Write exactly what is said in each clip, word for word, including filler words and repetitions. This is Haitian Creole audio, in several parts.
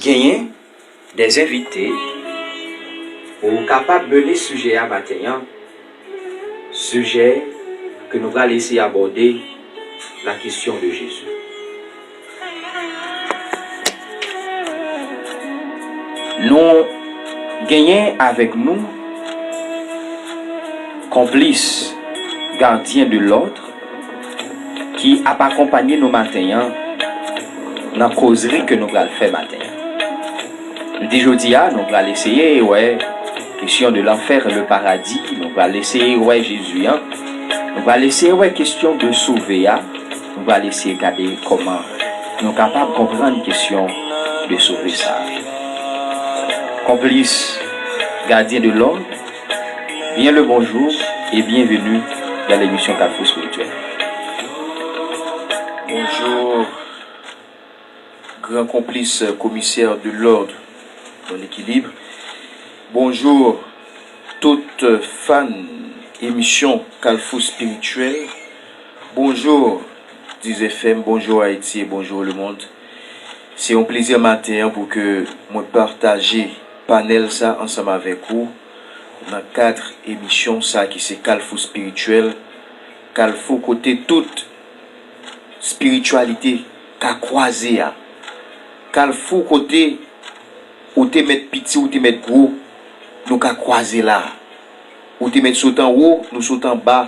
Genyen de envite pou w kapab mennen sijè a maten an, sijè ke nou pral eseye abòde, la question de Jésus. Nou genyen avèk nou konplis, gardien de l'ordre, ki ap akonpanye nou maten an nan kozri ke nou pral fè maten an. Nou di jodi a, nou pral eseye wè kesyon de lanfè, le paradi, nou pral eseye wè Jezi an, nou pral eseye wè kesyon de sove a, nou pral eseye gade kòman nou kapab konprann kesyon de sove sa a. Konplis, gardien de l'ordre, bien le bonjour et bienvenue dans l'émission Carrefour Spirituel. Bonjour, grand complice, commissaire de l'ordre dans l'équilibre. Bonjour, tout fan émission Carrefour Spirituel. Bonjour, Diz F M, bonjour Haïti et bonjour le monde. Se yon plezi maten an pou ke mwen pataje panèl sa ansanm avèk ou nan kad emisyon sa ki se Kalfou Spirityèl, kalfou kote tout espirityalite ka kwaze a, kalfou kote ou te mèt piti, ou te mèt gwo, nou ka kwaze la. Ou te mèt sot anwo, nou sot anba,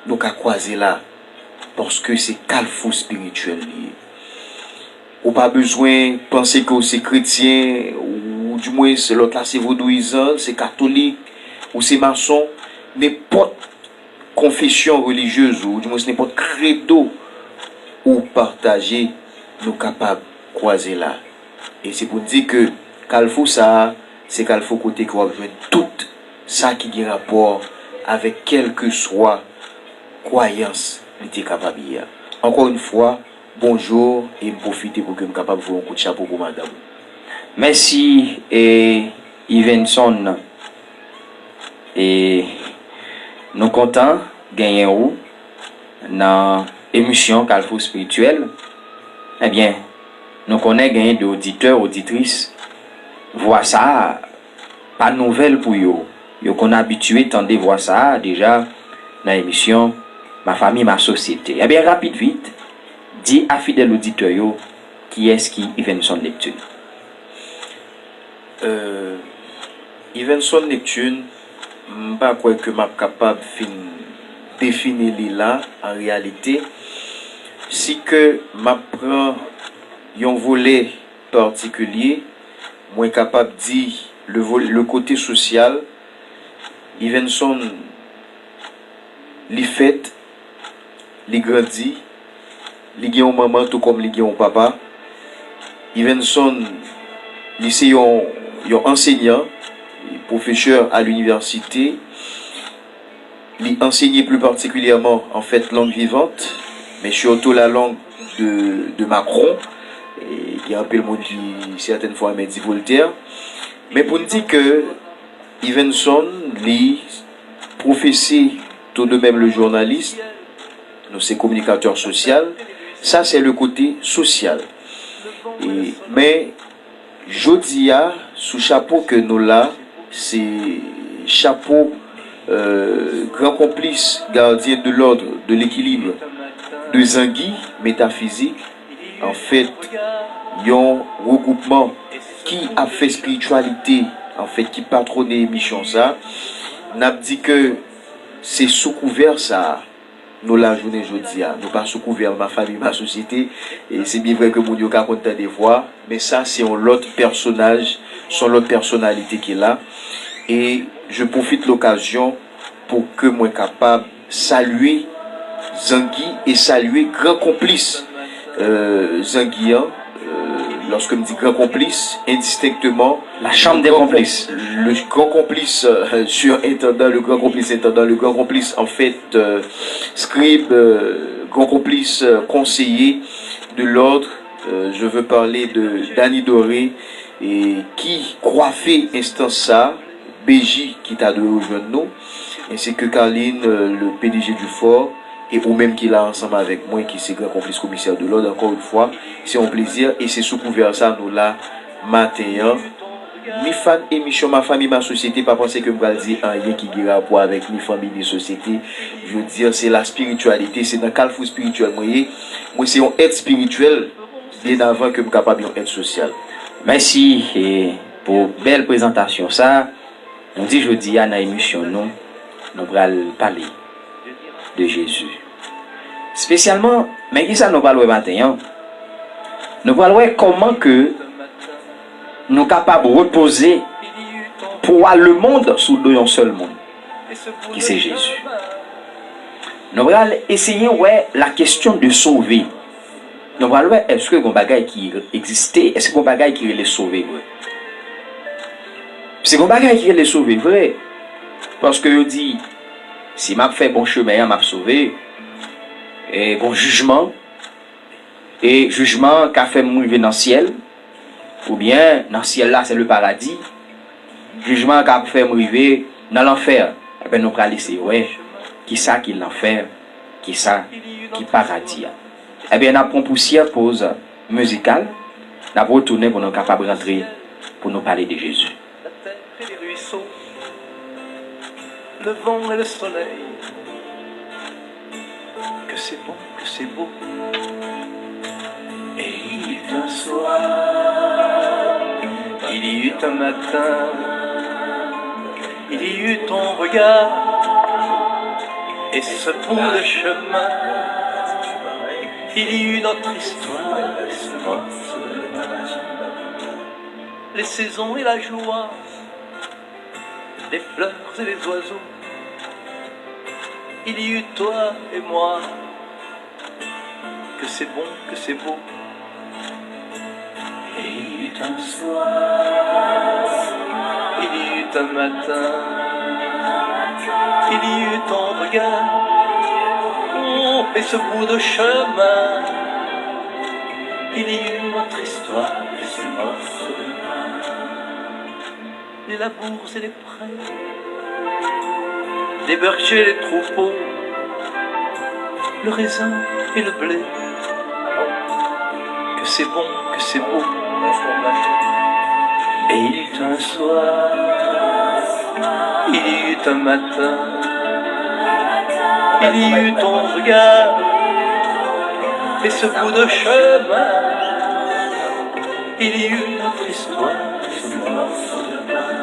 nou ka kwaze la. Paske se kalfou espirityèl li ye. Ou pa bezwen panse ke w se kretyen, ou dimwens lòt la se vodouyizan, se katolik, ou se mason, nenpòt konfesyon relijyez ou, ou dimwens nenpòt kredo ou pataje, nou kapab kwaze la. E se pou n di ke kalfou sa a, se kalfou kote ke w ap jwenn tout sa ki gen rapò avèk kèlkeswa kwayans li te kapab ye a. Ankò yon fwa, bonjou, e m pwofite pou ke m kapab voye yon kout chapo pou madanm ou. Mèsi, e, Yvenson. E nou kontan genyen ou nan emisyon Kalfou Spirityèl. Ebyen, nou konnen genyen de oditè, oditris. Vwa sa a pa nouvèl pou yo. Yo konn abitye tande vwa sa a deja nan emisyon Ma Famille, Ma Société. Ebyen, rapid vit, di a fidèl oditè yo kiyès ki Yvenson Neptune. Euh, Yvenson Neptune, m pa kwè ke m ap kapab fin defini li la, an reyalite. Si ke m ap pran yon volè patikilye, mwen kapab di le vol-, le kote sosyal, Yvenson, li fèt, li grandi, li gen yon manman tou kòm li gen yon papa. Yvenson, li se yon, yon ansenyan, pwofesè a linivèsite. Li ansenye pli patikilyèman, an fèt, lang vivant, men sitou la langue de, de Macron. E gen anpil moun ki, sètèn fwa, renmen di Voltaire. Men pou n di ke Yvenson, li pwofese tout de même le journaliste, nou se kominikatè sosyal, sa se le kote sosyal. E, men, jodi a, sou chapo ke nou la, se chapo, euh, gran konplis, gardien de l'ordre, de l'équilibre, de Zangi Metafizik, anfèt, yon regwoupman ki ap fè espirityalite, anfèt, ki patwone emisyon sa. N ap di ke se sou kouvè sa a nou la jounen jodi a. Nou pa sou kouvè Ma Famille, Ma Société. E se byen vrè ke moun yo ka konn tande vwa, men sa se yon lòt pèsonaj, se yon lòt pèsonalite ki la. E je profite l'occasion pou ke mwen kapab salye Zangi e salye gran konplis, euh, Zangi an, euh, lorsque m di gran konplis, indistinctement, la chambre des complices, le grand complice, euh, surintendant, le grand complice intendant, le grand complice, en fait, euh, scribe, euh, grand complice, euh, conseiller de l'ordre, euh, je veux parler de Dany Doré, e ki kwafe enstans sa, B J ki ta dwe rejwenn nou, ensi ke Carline, euh, le P D G du Fort, e ou menm ki la ansanm avèk mwen, ki se gran konplis komisè de l'ordre, ankò yon fwa, se yon plezi, e se sou kouvè sa nou la, Maten an, ni fan emisyon Ma Famille Ma Société, pa panse ke m pral di anyen ki gen rapò avèk ni fanmi ni sosyete. Jodi an, se la spirityalite, se nan kalfou espirityèl mwen ye. Mwen se yon èt espirityèl byen avan ke m kapab yon èt sosyal. Mèsi, e, pou bèl prezantasyon sa. Nou di jodi a nan emisyon nou, nou pral pale de Jezi. Espesyalman, men kisa nou pral wè maten an? Nou pral wè kòman ke nou kapab repoze pwa lemonn sou do yon sèl moun, ki se Jezi. Nou pral eseye wè la question de sauver. Nou pral wè èske gon bagay ki egziste, èske gon bagay ki rele sove vre. Se gon bagay ki rele sove vre, paske yo di, si m ap fè bon chemen an, m ap sove, e gon jijman, e jijman an ka fè m rive nan syèl, oubyen nan syèl la, se le paradi, jijman an ka fè m rive nan lanfè. Ebyen, nou pral eseye wè kisa ki lanfè, kisa ki paradi a. Ebyen, n ap pran pousyè poz mizikal, n ap retounen pou nou kapab rantre, pou nou pale de Jezi. La terre et les ruisseaux, le vent et le soleil, que c'est bon, que c'est beau. Et il y eut un soir, il y eut un matin, il y eut ton regard, et ce bout de chemin, il y eut notre histoire, ce morceau de pain. Les saisons et la joie, les fleurs et les oiseaux. Il y eut toi et moi, que c'est bon, que c'est beau. Et il y eut un soir, il y eut un matin, il y eut ton regard. Oh, et ce bout de chemin, il y eut notre histoire, et ce morceau de pain. Les labours et les prés, les bergers et les troupeaux, le raisin et le blé. Que c'est bon, que c'est beau. Et il y eut un soir, il y eut un matin, il y eut ton regard, et ce bout de chemin, il y eut notre histoire, et ce morceau de pain.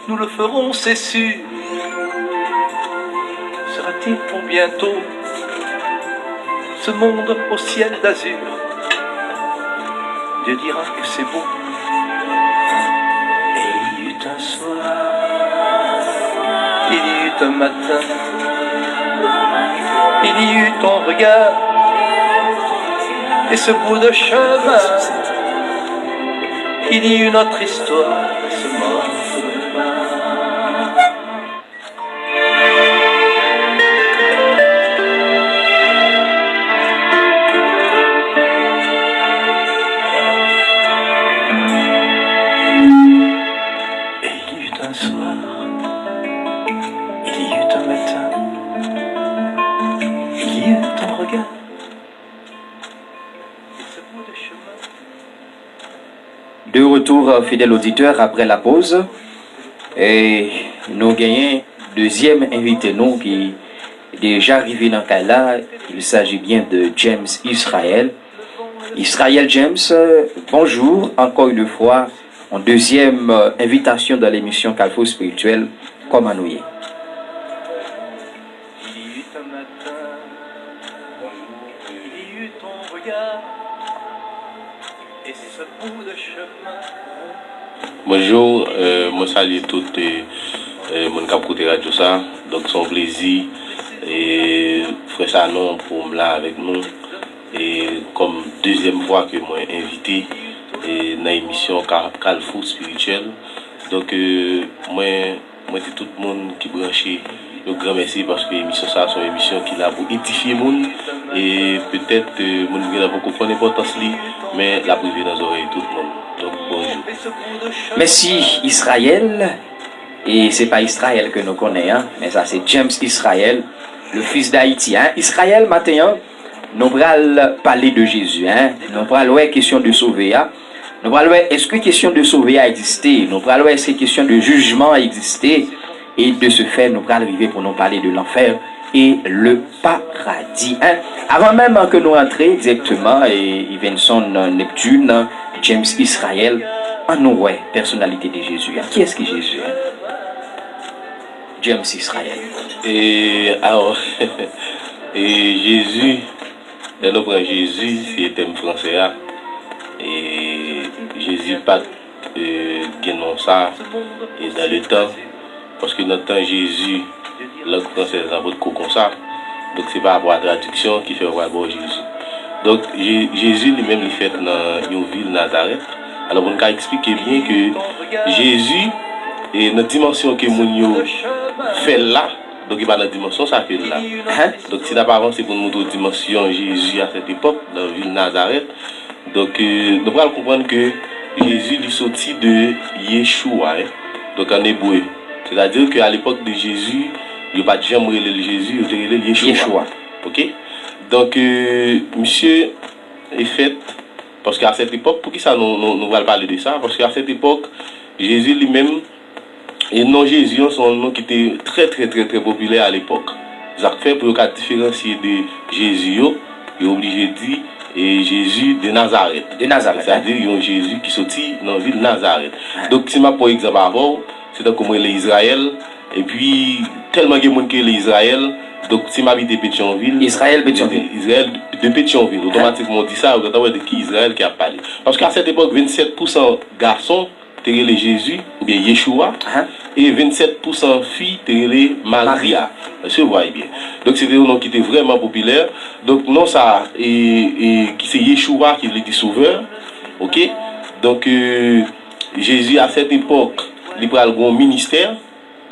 Nous le ferons, c'est sûr. Sera-t-il pour bientôt, ce monde au ciel d'azur? Dieu dira que c'est beau. Et il y eut un soir, il y eut un matin, il y eut ton regard, et ce bout de chemin, il y eut notre histoire, ce morceau de pain. Et il y eut un soir, il y eut un matin, il y eut ton regard. De retour, fidèl oditè, apre la poz. E nou genyen dezyèm envite nou ki deja rive nan kay la. Il s'agit bien de James Israël. Israël James, bonjou, encore une fois, yon dezyèm envitasyon dans l'émission Kalfou Spirituel. Kòman nou ye? Il y eut un matin, il y eut ton regard, et ce bout de chemin. Bonjou, euh, mwen salye tout, euh, euh, moun k ap koute radyo sa. Donk, se yon plezi, euh, frè Sanon, pou m la avèk nou. E kòm dezyèm fwa ke mwen envite, euh, nan emisyon Ka-, Kalfou Spirituel. Donk, euh, mwen Mwen di tout moun ki branche yo granmèsi, paske emisyon sa a se yon emisyon ki la pou edifye moun. E petèt, euh, moun gentan poko konn enpòtans li, men l ap rive nan zòrèy tout moun. Donk, bonjou. Mèsi, Israël. E se pa Israël ke nou konnen an, men sa se James Israël, le fils d'Haïti, hein. Israël, maten an, nou pral pale de Jezi, hein. Nou pral wè kesyon de sove a. Nou pral wè èske kesyon de sove a egziste, nou pral wè èske kesyon de jijman an egziste, e de ce fait, nou pral rive pou nou pale de lanfè e le paradi. Hein? Avan menm ke nou rantre dirèkteman, e Ivenson Neptune, James Israel, ann nou wè pèsonalite de Jezi a. Kiyès ki Jezi a? James Israel. E, alò, e Jezi, lè nou pran Jezi, se tèm fransè a. E Jezi pa t, e, gen non sa, e nan le tan, paske nan tan Jezi, lang fransèz la potko konsa. Donk, se pa rapò a tradiksyon ki fè yo pral ba w Jezi. Donk, Je-, Jezi li menm, li fèt nan yon vil, Nazarèt. Alò, pou n ka eksplike byen ke Jezi, e nan dimansyon ke moun yo fè l la, donk, e pa nan dimansyon sa ke l la. Hein? Donk, si n ap avanse pou n montre w dimansyon Jezi a sèt epòk, nan vil Nazarèt, donk, e, nou pral konprann ke Jezi, li soti de Yeshua, hein. Donk, an ebre. Sètadi ke a lepòk de Jezi, yo pa t janm rele l Jezi, yo te rele l Yeshua. Yeshua. Oke? Donk, e, misye e fèt, paske a sèt epòk, poukisa nou, nou, nou pral pale de sa? Paske a sèt epòk, Jezi li menm, e non Jezi an, se yon non ki te trè, trè, trè, trè popilè a lepòk. Sa k fè pou yo ka diferansye de Jezi yo, yo oblije di, e, Jezi de Nazarèt. De Nazarèt, hein? Sètadi yon Jezi ki soti nan vil Nazarèt. Hein. Donk, si m ap pran egzanp avè w, se tankou mwen rele Izrayèl, epi tèlman gen moun ki rele Izrayèl, donk si m abite Petyonvil, Izrayèl Petyonvil. Izrayèl de Petyonvil, otomatikman w di sa, ou gentan wè de ki Izrayèl ki ap pale. Paske a sèt epòk, vennsèt pousan gason te rele Jezi, oubyen Yeshua, hein? E vennsèt pousan fi te rele Maria. Maria. Èske w wè byen? Donk, se te yon non ki te vrèman popilè. Donk, non sa, e, e, ki se Yeshua, ki vle di sovè. Oke? Donk, e, Jezi, a sèt epòk, li pral gen yon ministè.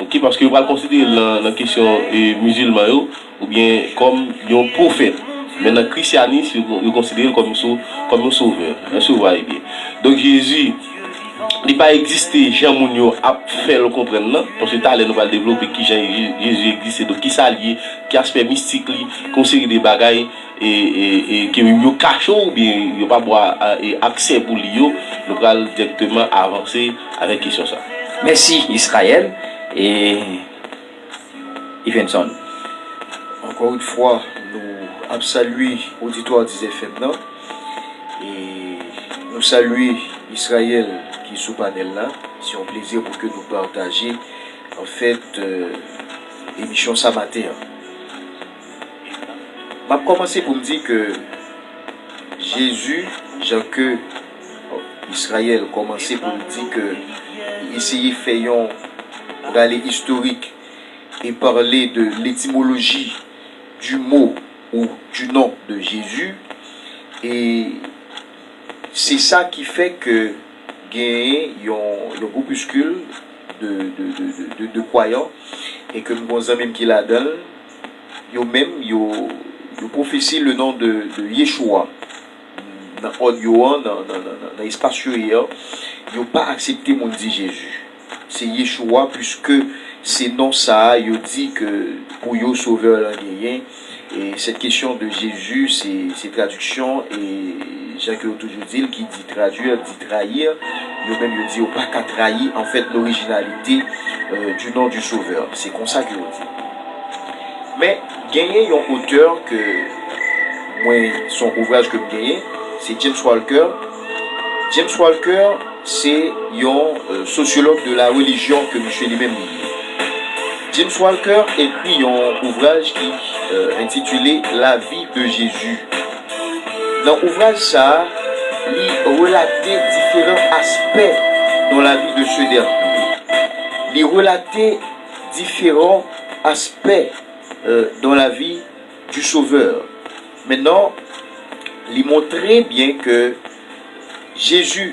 Oke? Paske yo pral konsidere l nan, nan kesyon, e, mizilman yo, oubyen kòm yon pwofèt. Men nan krisyanis, yo, yo konsidere l kòm yon so-, kòm yon sovè. Èske w wè byen? Donk, Jezi, li pa egziste jan moun yo ap fè l konprann nan, paske talè nou pral devlope kijan Je-, Jezi egziste, donk kisa l ye, ki aspè mistik li, ki yon seri de bagay, e, e, e, ke yo kache w, oubyen yo pa ba w, e, aksè pou li yo, nou pral dirèkteman avanse avèk kesyon sa. Mèsi, Israel. E Ivenson. Encore une fois, nou ap salye oditwa Diz F M nan. E nou salye Israel ki sou panèl la. Se yon plezi pou ke nou pataje, anfèt, euh, emisyon sa maten an. M ap kòmanse pou m di ke Jezi, jan ke Israel kòmanse pou l di ke li eseye fè yon rale istorik et parler de l'étymologie du mot ou du nom de Jésus. E se sa ki fè ke genyen yon, yon groupiskil de, de, de, de, de, de kwayan, e ke m gon zanmi m ki ladan l, yo menm, yo, yo pwofese le non de, de Yeshua. Nan òd yo an, nan, nan, nan, nan, nan espas yo ye an, yo pa aksepte moun di Jezi. Se Yeshua, puiske se non sa a, yo di ke pou yo Sovè lan genyen. E cette question de Jésus, se, se tradiksyon, e jan ke yo toujou di l, qui dit traduire, dit trahir. Yo menm yo di yo pa ka trayi, anfèt, l'originalité, euh, du nom du Sauveur. Se konsa ke yo di. Men, genyen yon otè ke mwen, se yon ouvraj ke m genyen, se James Walker. James Walker, se yon, euh, sosyològ de la relijyon ke misye li menm li ye. James Walker ekri yon ouvraj ki, euh, entitile La vie de Jésus. Nan ouvraj sa a, li relate diferan aspè dans la vie de ce dernier. Li relate différents aspects, euh, dans la vie du Sauveur. Maintenant, li montre byen ke Jezi,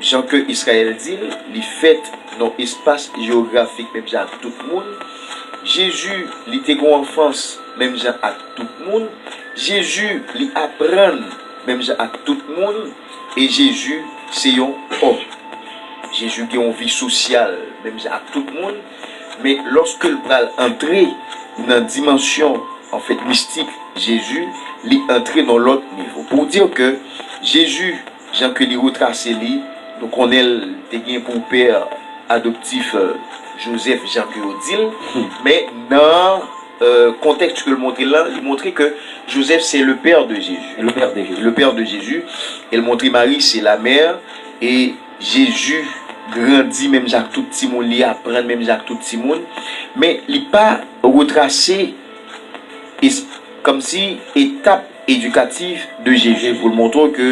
jan ke Israel di l, li fèt nan espas jewografik menm jan ak tout moun. Jezi, li te gen yon anfans menm jan ak tout moun. Jezi, li aprann menm jan ak tout moun. E Jezi, se yon òm. Jezi gen yon vi sosyal, menm jan ak tout moun, men lòske l pral antre nan dimansyon, anfèt, mistik Jezi, li antre nan lòt nivo. Pou w di ke Jezi, jan ke li retrase li, nou konnen l te gen pou pè adoptif, euh, Joseph, jan ke yo di l, men nan, euh, kontèks ke l montre l lan, li montre ke Joseph se le père de Jésus. Le père de Jésus. Le père de Jésus. E l montre Mari se la mère, e Jezi grandi menm jan ak tout timoun, li aprann menm jan ak tout timoun, men li pa retrase es-, kòmsi etap edikatif de Jezi pou l montre w ke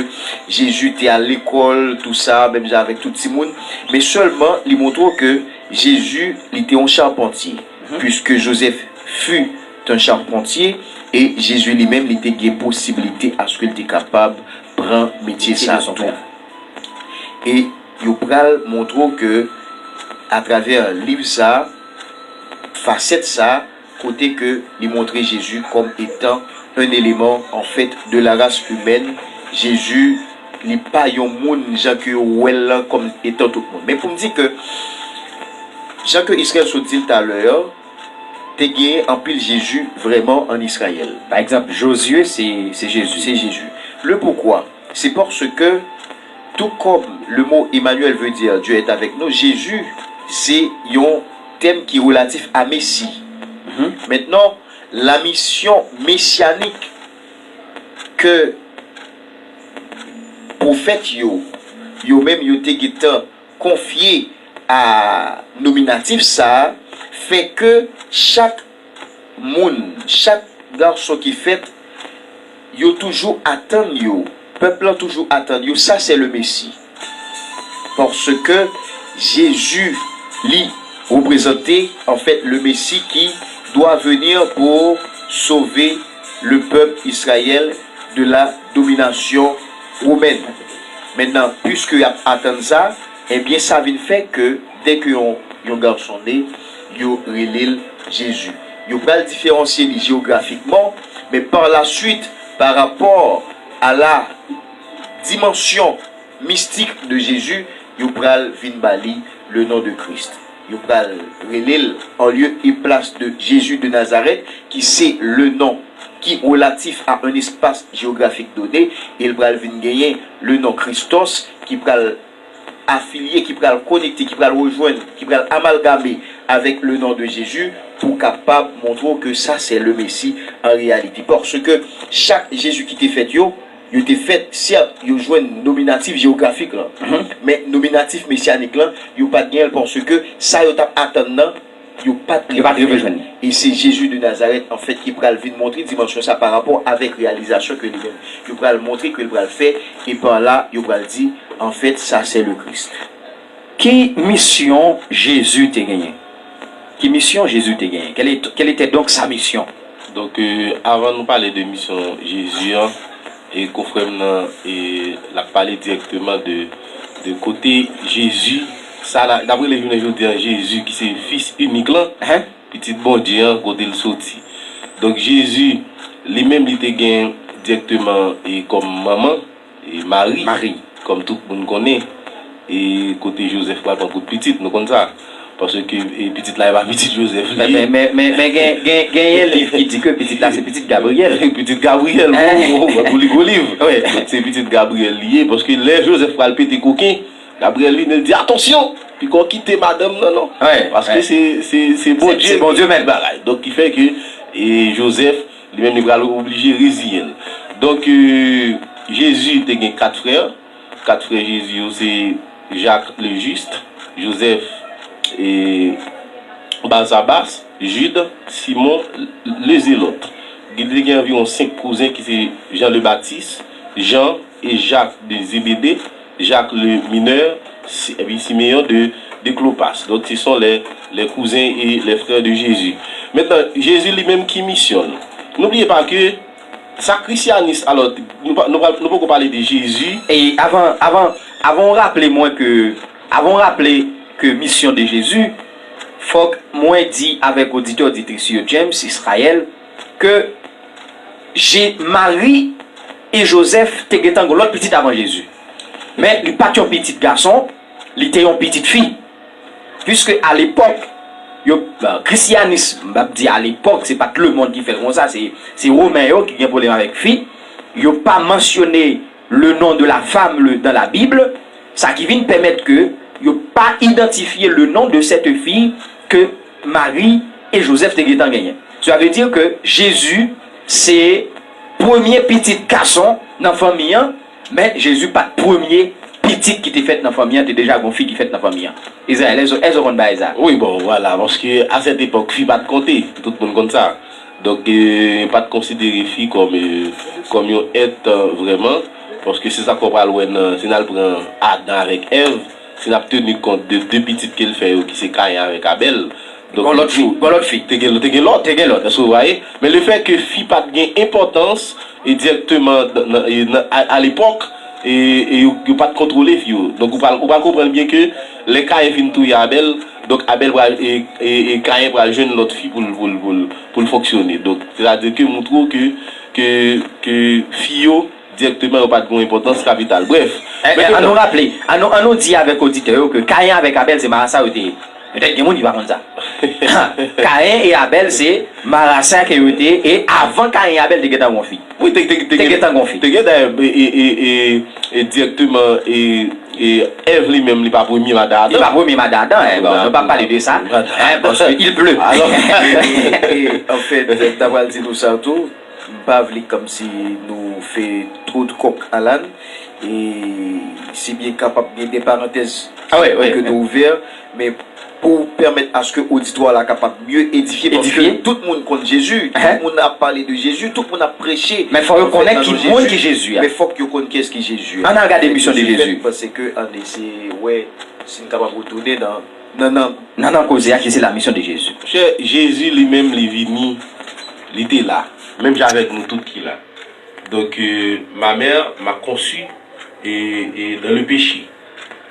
Jezi te al lekòl, tou sa, menm jan avèk tout timoun, men sèlman li montre w ke Jezi, li te yon chapantye, puisque Joseph fut un charpentier, e Jezi li menm, li te gen posibilite aske l te kapab pran metye sa tou. E yo pral montre w ke atravè liv sa, fasèt sa, kote ke li montre Jezi kòm etan un élément, en fait, de la race humaine, Jezi, li pa yon moun jan ke yo wè l lan kòm etan tout moun. Men pou m di ke, jan ke Israël sot di l talè a, te genyen anpil Jezi vrèman ann Izrayèl. Pa egzanp, Jozye, se, se Jezi. Se Jezi. Le pourquoi? C'est parce que, tout comme le mot Emmanuel veut dire Dieu est avec nous, Jezi se yon tèm ki relatif a Mesi. Mentnan, la mission messianique ke pwofèt yo, yo menm yo te gentan konfye a nominatif sa a, fè ke chak moun, chak gason ki fèt, yo toujou atann yo, pèp lan toujou atann yo, ça c'est le Messie. Parce que Jésus, li reprezante, en fait, le Messie qui doit venir pour sauver le peuple Israël de la domination romaine. Mentnan, puiske y ap atann sa, ebyen, sa vin fè ke, dèke yon, yon gason ne, yo rele l Jezi. Yo pral diferansye li jewografikman, men par la suite, par rapport à la dimension mystique de Jésus, yo pral vin ba li le nom de Christ. Yo pral rele l en lieu et place de Jésus de Nazareth, ki se le non ki relatif a un espace géographique donné, e l pral vin genyen le non Christos, ki pral afilye, ki pral konekte, ki pral rejwenn, ki pral amalgame avèk le non de Jezi, pou kapab montre w ke sa se le Mesi an reyalite. Paske chak Jezi ki te fèt yo, yo te fèt, sèt, yo jwenn nominatif jewografik lan, men nominatif mesyanik lan, yo pa t genyen l, paske sa yo t ap atann nan, yo pa t rive jwenn li. E se Jezi de Nazarèt, anfèt, ki pral vin montre dimansyon sa pa rapò avèk reyalizasyon ke li menm, yo pral montre ke l pral fè, e pa la, yo pral di, anfèt, sa se le Christ. Ki misyon Jezi te genyen? Ki misyon Jezi te genyen? Quelle est- quelle était donc sa mission? Donk, euh, avan nou pale de misyon Jezi an, e konfrè m nan, e l ap pale dirèkteman de, de kote Jezi, sa n a, n ap rele jounen jodi an Jezi ki se Fis inik lan, Pitit Bondye an, kote l soti. Donk, Jezi, li menm, li te gen dirèkteman e kòm manman, e Mari, Mari, kòm tout moun konnen, e kote Jozèf pral pran kout pitit, nou konn sa. Paske, e, pitit la, e pa pitit Jozèf li ye. Men, men, men, men gen, gen, genyen liv ki di ke pitit la se pitit Gabriyèl. Pitit Gabriyèl, gwo, gwo, gwo, gwo li gwo liv. Wi. Se pitit Gabriyèl li ye, paske lè Jozèf pral pete koken, Gabriyèl vini, l di, "Atansyon! Piko kite madanm nan, non." Wi, paske wi, se, se, se Bondye, se Bondye menm ki bagay. Donk, ki fè ke, e, Jozèf, li menm, li pral oblije reziyen l. Donk, e, Jezi te gen kat frè. Kat frè Jezi yo se Jak le Jis, Jozèf, e, Bazabas, Jid, Simon le Zelòt. Li te gen anviwon senk kouzen ki se Jan le Batis, Jan e Jak de Zebede, Jak le Minè, Si- epi Simeyon de, de Klopas. Donk, se son lè, lè kouzen e lè frè de Jezi. Mentnan, Jezi li menm ki misyon l? N'oubliez pas que sa, krisyanis, alò, nou pa, nou pa, nou poko pale de Jezi. E avan, avan, avan w raple mwen ke, avan w raple ke misyon de Jezi, fòk mwen di avèk oditè, oditris yo, James, Israël, ke Je- Mari e Jozèf te gentan gen lòt pitit avan Jezi. Men li pa t yon pitit gason, li te yon pitit fi. Puiske alepòk, yo, bon, krisyanis, m ap di alepòk, se pa t lemonn ki fè l konsa, se, se Women yo ki gen pwoblèm avèk fi. Yo pa mansyone le nom de la femme le- dans la Bible, sa ki vin pèmèt ke yo pa idantifye le nom de cette fille ke Mari e Jozèf te gentan genyen. Sa vle di ke Jezi se premye pitit gason nan fanmi an, men Jezi pa t premye pitit ki te fèt nan fanmi an, te deja gon fi ki fèt nan fanmi an. Izrayèl, èske w konn bagay sa? Wi, bon, vwala, paske a sèt epòk, fi pa t konte, tout moun konn sa. Donk, e, yo pa t konsidere fi kòm, e, kòm yon èt, e, vrèman, paske se sa k w pral wè nan, si n al pran Adan avèk Èv, si n ap teni kont de de pitit ke l fè yo, ki se Kayen avèk Abèl, donk, gon lòt fi, gon lòt fi. Te gen, te gen lòt. Te gen lòt. Èske w vwaye? Men le fè ke fi pa t gen enpòtans, e, dirèkteman nan, nan, e, nan, a, a lepòk, e, e yo, yo pa t kontwole fi yo. Donk, ou pral, ou pral konprann byen ke lè Kayen fin touye Abèl, donk Abèl pral, e, e, e Kayen pral jwenn lòt fi pou l, pou l, pou l, pou l fonksyone. Donk, sètadi ke moutre w ke, ke, ke fi yo, dirèkteman, yo pa t gen yon enpòtans kapital. Brèf, e, e, an nou raple, an nou, an nou di avèk oditè yo ke Kayen avèk Abèl se marasa yo te ye. Petèt gen moun ki pa konn sa. Kayen e Abèl se marasa ke yo te ye, e avan Kayen e Abèl te gentan gon fi. Wi, te, te, te, te gentan gon fi. Te gen dayè, e, e, e, e, e dirèkteman, e, e Èv li menm, li pa premye madan Adan. Li pa premye madan Adan, e, bon, nou pa pale de sa, e, paske il pleut. Alò, e, e, anfèt, m ta pral di nou sa tou, m pa vle kòmsi nou fè two de kòk a lane, e si byen kapab gen de parantèz ke nou ouvè, men pou pèmèt aske oditwa la kapab mye edifye, paske tout moun konn Jezi, tout moun ap pale de Jezi, tout moun ap preche. Men fòk yo konnen ki moun ki Jezi a. Men fòk yo konn kiyès ki Jezi a. Ann al gade misyon de Jezi. Paske ann eseye wè si n kapab retounen nan, nan, nan, nan, nan koze a ki se la mission de Jésus. Monchè, Jezi li menm li vini, li te la, menm jan avèk nou tout ki la. Donc, euh, ma mère m'a conçu et, et dans le péché.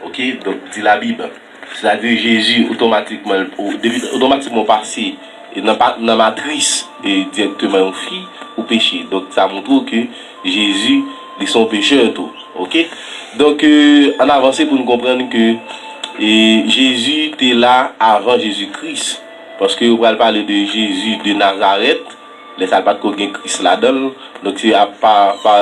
Ok, donc, dit la Bible. C'est-à-dire, Jésus, automatiquement, au- depi- automatiquement passé et nan, pa- nan matris et directement yon fi ou péché. Donc, ça montre que Jésus, li se yon pechè tou. Ok? Donc, euh, ann avanse pou nou konprann ke e Jezi te la avan Jezi Kris. Paske yo pral pale de Jezi de Nazarèt, lè sa l pa t ko gen Kris ladan l. Donk, se a- pa, pa,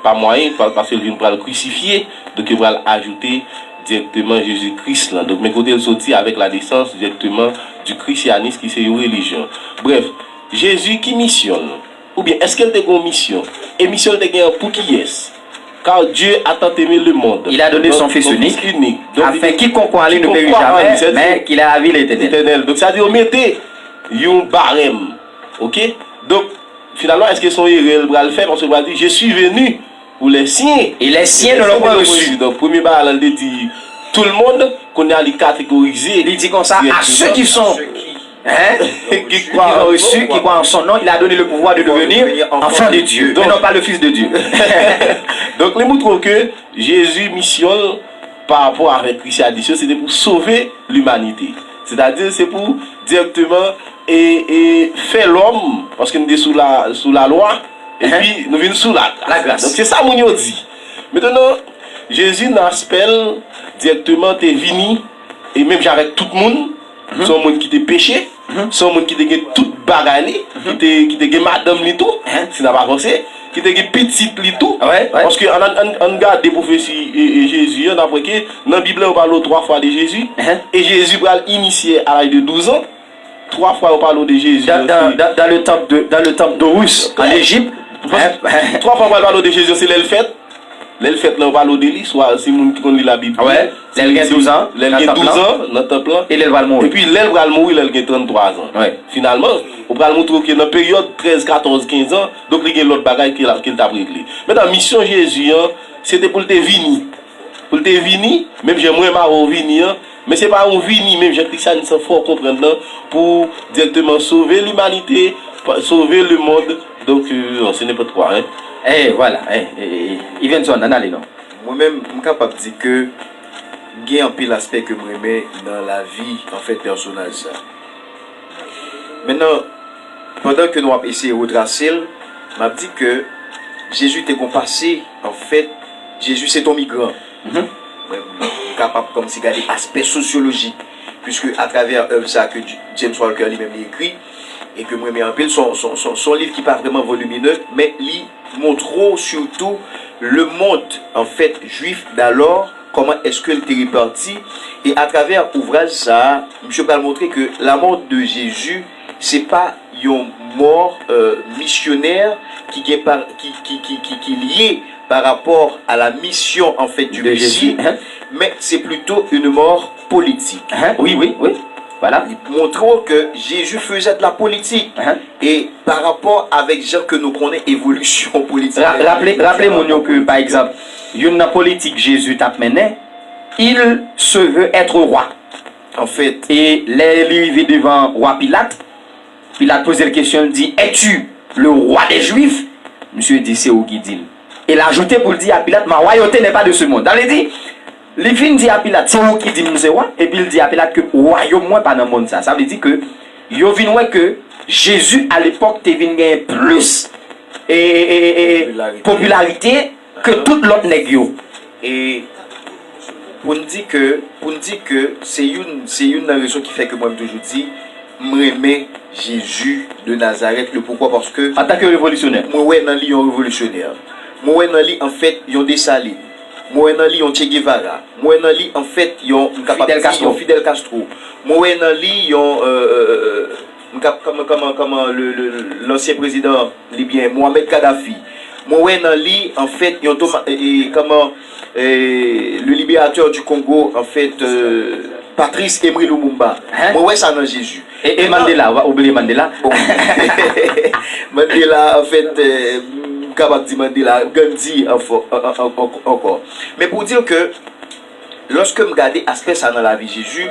pa mwayen, pa- paske l vin pral krisifye, donk yo pral ajoute dirèkteman Jezi Kris lan. Donk, men kote l soti avèk la nesans dirèkteman du christianisme ki se yon relijyon. Brèf, Jezi ki misyon l? Oubyen èske l te gen yon misyon? E misyon l te gen an pou kiyès? Car Dieu a tant aimé le monde. Il a donné son Fils unique, afin quiconque croit en lui ne périsse jamais, mais qu'il ait la vie éternelle. Etènèl. Donk, sa di yo mete yon barèm. Ok? Donk, finalman, èske se yon erè l pral fè? Paske l pral di, je suis venu pour les siens. Et les siens ne l'ont point reçu. Donk, premye bagay la, l te di tout le monde, kounye a li kategorize. Li di konsa, à ceux qui sont, hein, qui ont reçu, qui croient en son nom, il a donné le pouvoir de devenir enfant de Dieu, mais non pas le fils de Dieu. Donk, li montre w ke Jezi, misyon l, pa rapò avèk krisyanis yo, se te pou sove limanite. Sètadi, se pou dirèkteman e, e fè lòm, paske nou te sou la, sou lalwa, epi nou vin sou lagras. Lagras. Donk, se sa moun yo di. Mentnan, Jezi nan aspè l, dirèkteman te vini, e menm jan avèk tout moun, se yon moun ki te peche, se yon moun ki te gen tout bagay li, ki te, ki te gen madanm li tou, si n ap avanse, ki te gen pitit li tou. Paske ann, ann, ann, ann gade pwofesi e, e Jezi an, n ap wè ke nan Bib la, yo pale w twa fwa de Jezi, e Jezi pral inisye a laj de douz an. Twa fwa yo pale w de Jezi an, se dans, dans le temple de, dans le temple d'Horus, en Égypte. Twa fwa yo pral pale w de Jezi an, se lè l fèt. Lè l fèt la, yo pale w de li, swa se moun ki konn li Labib. Lè l gen douz an, lè l gen douz an nan tanp lan. E lè l pral mouri. Epi lè l pral mouri, lè l gen tranntwa zan. Finalman, ou pral montre w ke nan peryòd trèz, katòz, kenz an, donk li gen lòt bagay ke l, ke l t ap regle. Mentnan, misyon Jezi an, se te pou l te vini. Pou l te vini, menm jan mwen m avè w vini an, men se pa yon vini menm jan krisyanis an fè w konprann nan, pou dirèkteman sove limanite, pa- sove lemonn, donk, euh, non, se nenpòt kwa, hein. Eh, voilà, eh, eh, eh, Yvenson, ann ale non. Mwen menm, m kapab di ke m gen anpil aspè ke m renmen nan lavi, anfèt, pèsonaj sa. Mentnan, pandan ke nou ap eseye retrase l, m ap di ke Jezi te gon pase, anfèt, Jezi se t on migran. Mwen, m kapab kòmsi gade aspè sosyolojik, puiske atravè èv sa ke J- James Walker li menm li ekri, e ke m renmen anpil, se on, se on, se on, se on liv ki pa vrèman voliminè, men li montre w sitou Le monde, en fait, juif d'alors, comment est-ce que l te reparti? E atravè ouvraj sa a, misye pral montre ke la mort de Jésus, se pa yon mò, euh, misyonè ki gen pa, ki, ki, ki, ki, ki lye par rapport à la mission, en fait, du Messie, men se plito une mort politique. Wi, wi, wi. Voilà. Li montre w ke Jésus faisait de la politique. E pa rapò avèk jan ke nou konnen evolisyon politik, raple, raple moun yo ke, pa egzanp, youn nan politik Jezi t ap mennen, il se veut être roi. Anfèt, e lè li rive devan wa Pilat, Pilat poze l kesyon, l di, es-tu le roi des Juifs? Misye di, se ou ki di l. E l ajoute pou l di a Pilat, ma royauté n'est pas de ce monde. Sa vle di, li fin di a Pilat, se ou ki di m se wa, epi l di a Pilat ke wayòm mwen pa nan mond sa. Sa vle di ke yo vin wè ke Jezi alepòk te vin genyen plis e, e, e, e, popilarite ke tout lòt nèg yo. E pou n di ke, pou n di ke se youn, se youn nan rezon ki fè ke mwen m toujou di, m renmen Jezi de Nazarèt. Le poukwa? Paske antanke revolisyonè, mwen wè nan li yon revolisyonè. Mwen wè nan li, anfèt, yon Desalin. Mwen wè nan li yon Che Guevara. Mwen wè nan li, anfèt, yon, m kapab di, yon Fidel Castro. Mwen wè nan li yon, euh, euh, euh, m kap-, kòman, kòman, kòman le, le, lansyen prezidan libyen Mohamed Kadhafi. Mwen wè nan li, anfèt, yon Toma-, e, e, kòman, e, le libérateur du Congo, anfèt, euh, Patrice Emery Lumumba. Mwen wè sa nan Jezi. E, e Mandela, ou bliye Mandela? Bon. Mandela, anfèt, euh, m kapab di Mandela, Gandhi, anfò-, an-, an-, an-, ankò. Men pou di ke, lòske m gade aspè sa nan lavi Jezi,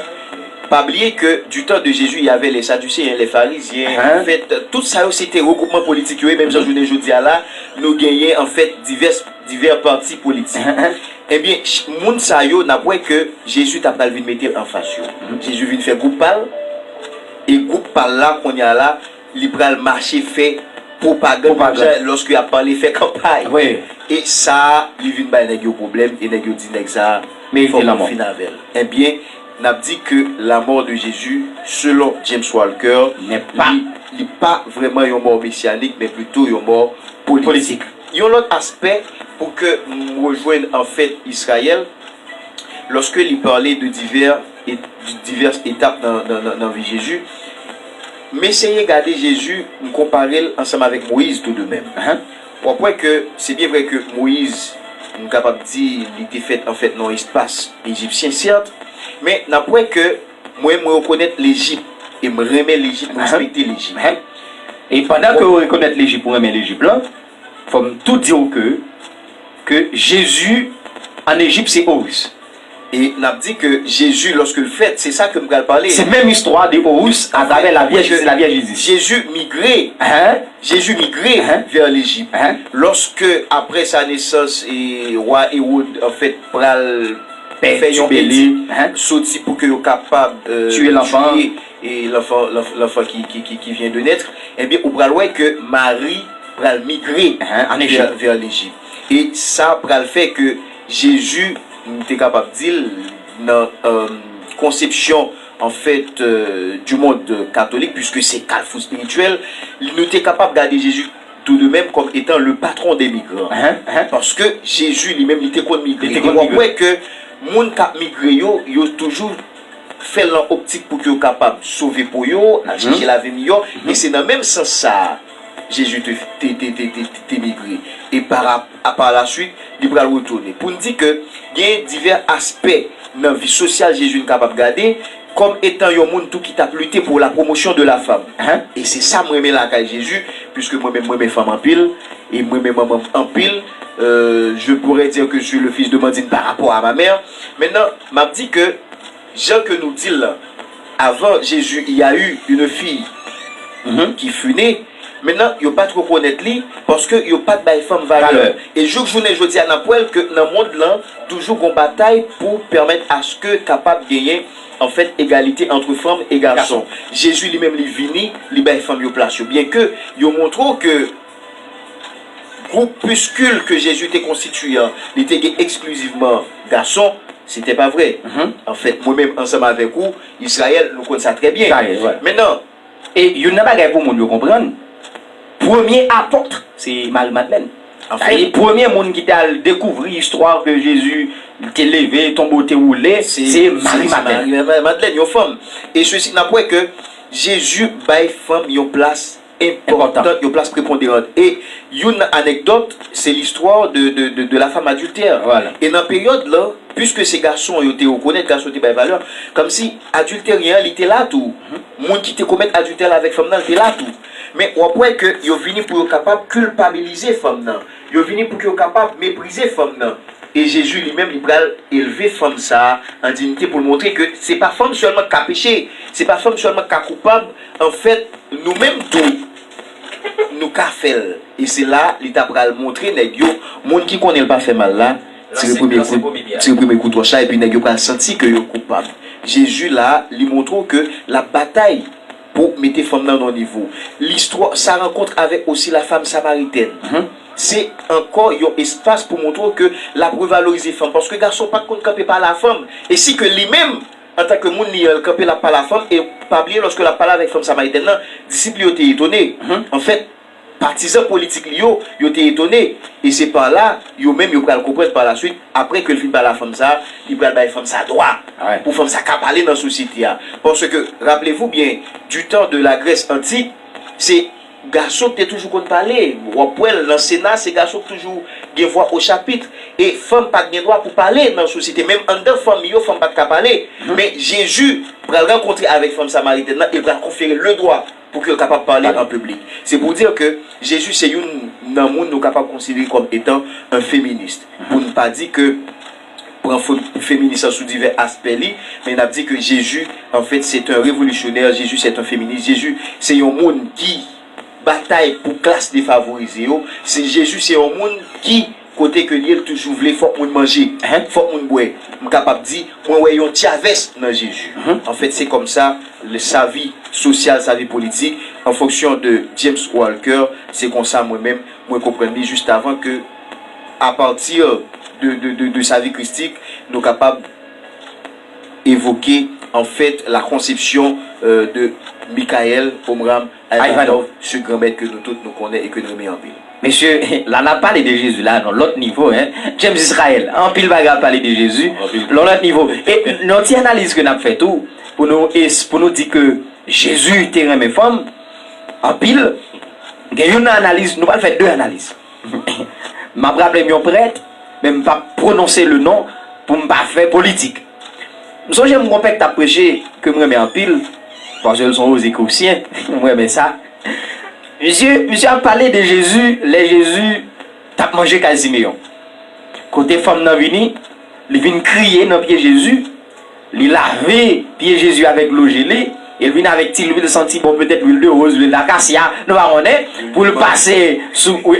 pa bliye ke du temps de Jésus, il y avait les Sadducéens, les Pharisiens, anfèt, tout sa yo se te regwoupman politik yo ye, menm jan jounen jodi a la, nou genyen, anfèt, divès, divè pati politik. Ebyen, ch-, moun sa yo, n ap wè ke Jezi ta pral vin mete l anfas yo. Jezi vin fè gwoup pa l, e gwoup pa l la, kounye a la, li pral mache fè pwopagann, pwopagann, lòske y ap pale, fè kanpay. E sa a, li vin bay nèg yo pwoblèm, e nèg yo di nèg sa a, fòk nou fin avè l. Ebyen, n ap di ke la mort de Jésus, selon James Walker, li, li pa vrèman yon mò mesyanik, men plito yon mò politik. Yon lòt aspè, pou ke m rejwenn, anfèt, Israël, lòske li pale de divè, e, de divès etap nan, nan, nan, nan vi Jezi, m eseye gade Jezi, m konpare l ansanm avèk Moyiz tou de menm. W ap wè ke se byen vrè ke Moyiz, m kapab di, li te fèt, anfèt, nan yon espas ejipsyen, sèt, men n ap wè ke mwen, mwen rekonèt Lejip, e m renmen Lejip, m respekte Lejip. E pandan ke w rekonèt Lejip, ou renmen Lejip la, fò m tou di w ke, ke Jezi ann Ejip se Oris. E n ap di ke Jezi, lòske l fèt, se sa ke m pral pale. Se menm istwa de Horus atravè la Vierge, la Vierge Isis. Jezi migre, Jezi migre vè Lejip. Lòske, apre sa nesans, e wa Ewòd, anfèt, pral fè yon edik, soti pou ke yo kapab, euh, tiye lanfan, e lanfan, lanf-, lanfan ki, ki, ki, ki vyen de nèt, ebyen, ou pral wè ke Mari pral migre vè, vè Lejip. E sa pral fè ke Jezi, m te kapab di l, nan, euh, konsepsyon, anfèt, euh, du monde katolik, puiske se kalfou espirityèl, nou te kapab gade Jezi tou de menm kòm etan le patron des migrants. Paske Jezi li menm, li te konn migre. E w ap wè ke moun k ap migre yo, yo toujou fè l nan optik pou ke yo kapab sove po yo, al chèche lavi miyò. E se nan menm sans sa a, Jezi te, te, te migre. E pa, a, pa la suite, li pral retounen. Pou n di ke gen divè aspè nan vi sosyal Jezi n kapab gade, kòm etan yon moun tou ki t ap lite pou la promotion de la femme. E se sa m renmen lakay Jezi, puiske mwen menm, mwen renmen fanm anpil, e mwen renmen manman m anpil. Euh, je pourrais dire que je suis le fils de Mandine par rapport à ma mère. Maintenant, m ap di ke jan ke nou di l lan, avan Jezi, il y a eu une fille qui fut née. Mentnan, yo pa t rekonèt li, paske yo pa t bay fanm valè. E jouk jounen jodi a, n ap wè l ke nan mond lan, toujou gon batay pou pèmèt aske kapab genyen, anfèt, egalite ant fanm e gason. Jezi li menm, li vini, li bay fanm yo plas yo. Byenke yo montre w ke gwoupiskil ke Jezi te konstitiye an, li te gen eksklizivman gason, se te pa vre. Anfèt, mwen menm, ansanm avèk ou, Izrayèl, nou konn sa trè byen. Mentnan, e youn nan bagay pou moun yo konprann, premye apòt, se Mari Madlèn. Sa e premye moun ki te al dekouvri istwa ke Jezi te leve, tonbo te woule, se Mari Madlèn. Mari Madlèn, yon fanm. E sesi, n ap wè ke Jezi bay fanm yon plas enpòtan, yon plas preponderan. E youn nan anekdòt, se listwa de, de, de, de la femme adultère. E nan peryòd la, piske se gason yo te rekonèt, gason yo te bay valè, kòmsi adilteryen an, li te la tou. Moun ki te komèt adiltè la avèk fanm nan, li te la tou. Men w ap wè ke yo vini pou yo kapab kilpabilize fanm nan. Yo vini pou ke yo kapab meprize fanm nan. E Jezi li menm, li pral elve fanm sa a an diyite pou l montre ke se pa fanm sèlman k ka peche, se pa fanm sèlman k ka koupab. Anfèt, nou menm tou, nou ka fè l. E se la, li ta pral montre nèg yo, moun ki konnen l pa fè mal la, tire premye kout, tire premye kout wòch la, epi nèg yo pral santi ke yo koupab. Jezi la, li montre w ke l ap batay pou mete fanm nan nan yon nivo. Listwa, sa rankont avèk osi la femme samaritaine. Se ankò yon espas pou montre w ke l ap revalorize fanm, paske gason pa t konn kanpe pale a fanm. E si ke li menm, antanke moun li ye, l kanpe l ap pale a fanm, e pa bliye, lòske l ap pale avèk fanm samaritèn nan, disip li yo te etone. Anfèt, patizan politik li yo, yo te etone. E se pa la, yo menm, yo pral konprann pa laswit, apre ke l fin pale a fanm sa a, li pral bay fanm sa a dwa pou fanm sa a ka pale nan sosyete a. Paske, rappelez-vous bien, du temps de la Grèce antique, se gason ki te toujou konn pale. W ap wè l nan Sena, se gason ki toujou gen vwa o chapit. E fanm pa t gen dwa pou pale nan sosyete. Menm anndan fanmi yo, fanm pa t ka pale. Men Jezi pral rankontre avèk fanm samaritèn nan e pral konfere le dwa pou ke l kapab pale an piblik. Se pou di ke Jezi se youn nan moun nou kapab konsidere kòm etan un féministe. Pou n pa di ke pran fo-, feminis lan sou divè aspè li, men n ap di ke Jezi, anfèt, se te yon revolisyonè, Jezi se te yon feminis, Jezi se yon moun ki batay pou klas defavorize yo, se, Jezi se yon moun ki, kote ke l ye, l toujou vle fòk moun manje, fòk moun bwè. M kapab di, mwen wè yon Chavez nan Jezi. Anfèt, se kòm sa, le, sa vi sosyal, sa vi politik, an fonksyon de James Walker, se konsa mwen menm, mwen konprann li jis avan ke, à partir de, de, de, de sa vie christique, nou kapab evoke, anfèt, la conception, euh, de Mikhail Omram Ivanov, se gran mèt ke nou tout nou konnen e ke n renmen anpil. Mesye, la n ap pale de Jezi la nan lòt nivo, en. James Israel, anpil bagay ap pale de Jezi, nan lòt nivo. E nan ti analiz ke n ap fè tou, pou nou, es-, pou nou di ke Jezi te renmen fanm anpil, gen youn nan analiz, nou pral fè de analiz. M ap raple m yon prèt, men m p ap pwononse le non pou m pa fè politik. M sonje m gon pèk t ap preche ke m renmen anpil, paske l se yon Rozekrusyen, m renmen sa. Misye, misye ap pale de Jezi, lè Jezi t ap manje kay Simeyon. Kote fanm nan vini, li vin kriye nan pye Jezi, li lave pye Jezi avèk dlo jele, e l vin avèk ti lwil santi bon, petèt lwil de woz, lwil dakasya, nou pa konnen, pou l pase sou, pou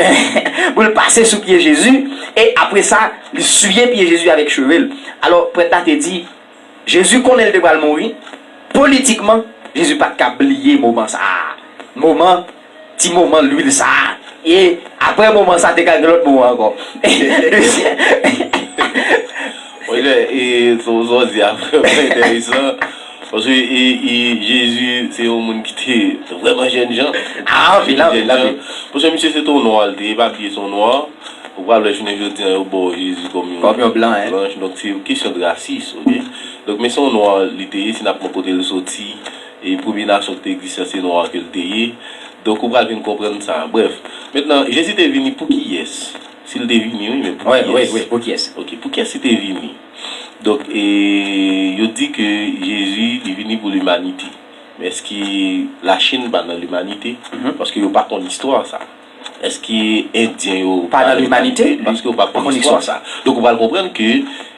l pase sou pye Jezi, e apre sa, li siye pye Jezi avèk cheve l. Alò, prèt la te di, Jezi konnen l te pral mouri, politikman, Jezi pa t ka bliye moman sa a. Moman ti moman lwil sa a. E apre moman sa, te ka gen lòt moman ankò. Monchè, e, sa w, sa w di a vrèman enteresan. Paske, e, e, Jezi, se yon moun ki te vrèman jènjan. Ah, anpil, anpil, anpil. Paske misye se te yon nwa, l te ye, pa bliye se yon nwa. Ou pral wè jounen jodi a, yo ba w Jezi kòm yon, kòm yon blan, en, blanch. Donk, se yon kesyon de rasis, oke? Donk, men se yon nwa, li te ye, si n ap pran kote l soti, e premye nasyon ki te egziste, se nwa ke l te ye. Donk, ou pral vin konprann sa. Brèf, mentnan, Jezi te vini pou kiyès? Si l te vini, wi, men pou kiyès? Wi, wi, wi, pou kiyès? Oke, pou kiyès li te vini? Donk, e, yo di ke Jezi, li vini pou limanite. Men èske Lachin pa nan limanite? Paske yo pa konn istwa sa. Èske Endyen yo pa nan limanite? Paske yo pa konn istwa sa. Donk, ou pral konprann ke,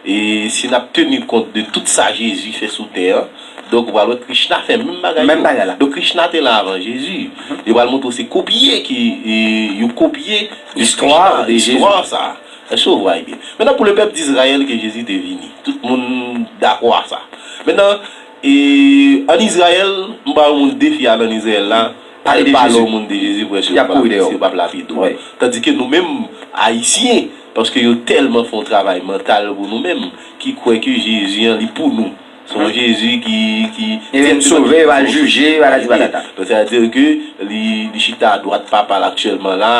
e, si n ap teni kont de tout sa Jezi fè sou tè an, donk, ou pral wè Krishna fè menm bagay yo. Menm bagay la. Donk, Krishna te la avan Jezi. Yo pral montre w se kopye ki, e, yo kopye istwa de Jezi. Istwa sa. Èske w vwè byen? Mentnan, pou le pèp d'Izrayèl ke Jezi te vini. Tout moun dakò a sa. Mentnan, e, ann Izrayèl, m ba yon moun defi al ann Izrayèl la, al pale yon moun de Jezi pou wè si yo p ap, si yo p ap lapide w. Tandike nou menm, Ayisyen, paske yo tèlman fè yon travay mantal pou nou menm, ki kwè ke Jezi an, li pou nou. Se yon Jezi ki, ki... Li vin sove, yo al jije, yo al di patata. Donk, sa vle di ke li, li chita adwat Papa l aktyèlman la.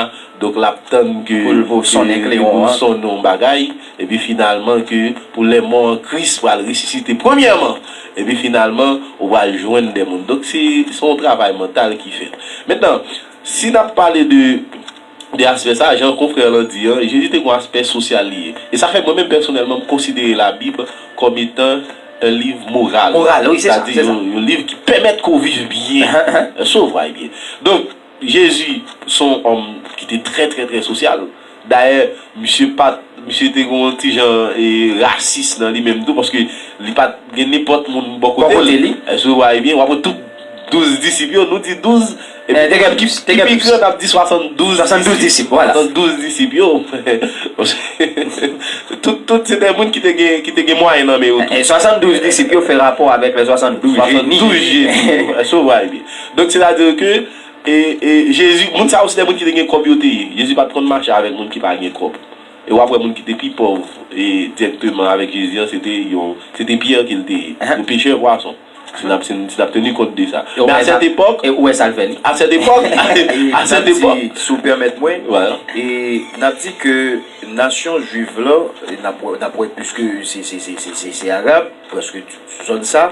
Donk, l ap tann ke, pou l, pou sonnen kleyon an, pou l sonnen yon bagay. Epi finalman, ke pou lè mò an, Kris pral resisite premyèman. Epi finalman, ou pral jwenn de moun. Donk, se, se yon travay mantal ki fèt. Mentnan, si n ap pale de de aspè sa, jan konfrè lan di an, Jezi te gen yon aspè sosyal li ye. E sa fè mwen menm pèsonèlman, m konsidere Labib kòm etan yon liv moral. Moral, wi, se sa, se sa. Yon, yon liv ki pèmèt ke w viv byen. Èske w vwè byen? Donk, Jezi se yon òm ki te trè, trè, trè sosyal. Dayè, misye pa t, misye te gen yon ti jan, e, rasis nan li menm tou, paske li pa t gen nenpòt moun bò kote l. Bò kote li. Èske w vwè byen? W ap wè tout douz disip yo, nou di douz, epi te gen plis, te gen plis. Pi gran, n ap di swasanndouz disip. Swasanndouz disip, vwala. Swasanndouz disip yo. Tout, tout se de moun ki te gen, ki te gen mwayen nan men yo tou. E swasanndouz disip yo fè rapò avèk lè swasanndouz jeni. Swasanndouz jeni yo. Èske w vwè byen? Donk, sètadi ke, e, e, Jezi, moun sa yo se de moun ki te gen kòb yo te ye. Jezi pa t konn mache avèk moun ki pa gen kòb. E w ap wè moun ki te pi pòv, e, dirèkteman avèk Jezi an, se te yon, se te Pyè ke l te ye, yon pechè pwason. Si n ap, si n, si n ap teni kont de sa. Men a sèt epòk, e ou wè sa l fè li? A sèt epòk, a sèt epòk, si w pèmèt mwen, e n ap di ke nasyon jwiv la, e n ap wè, n ap wè, piske se, se, se, se, se, se Arab, prèske tout zòn sa,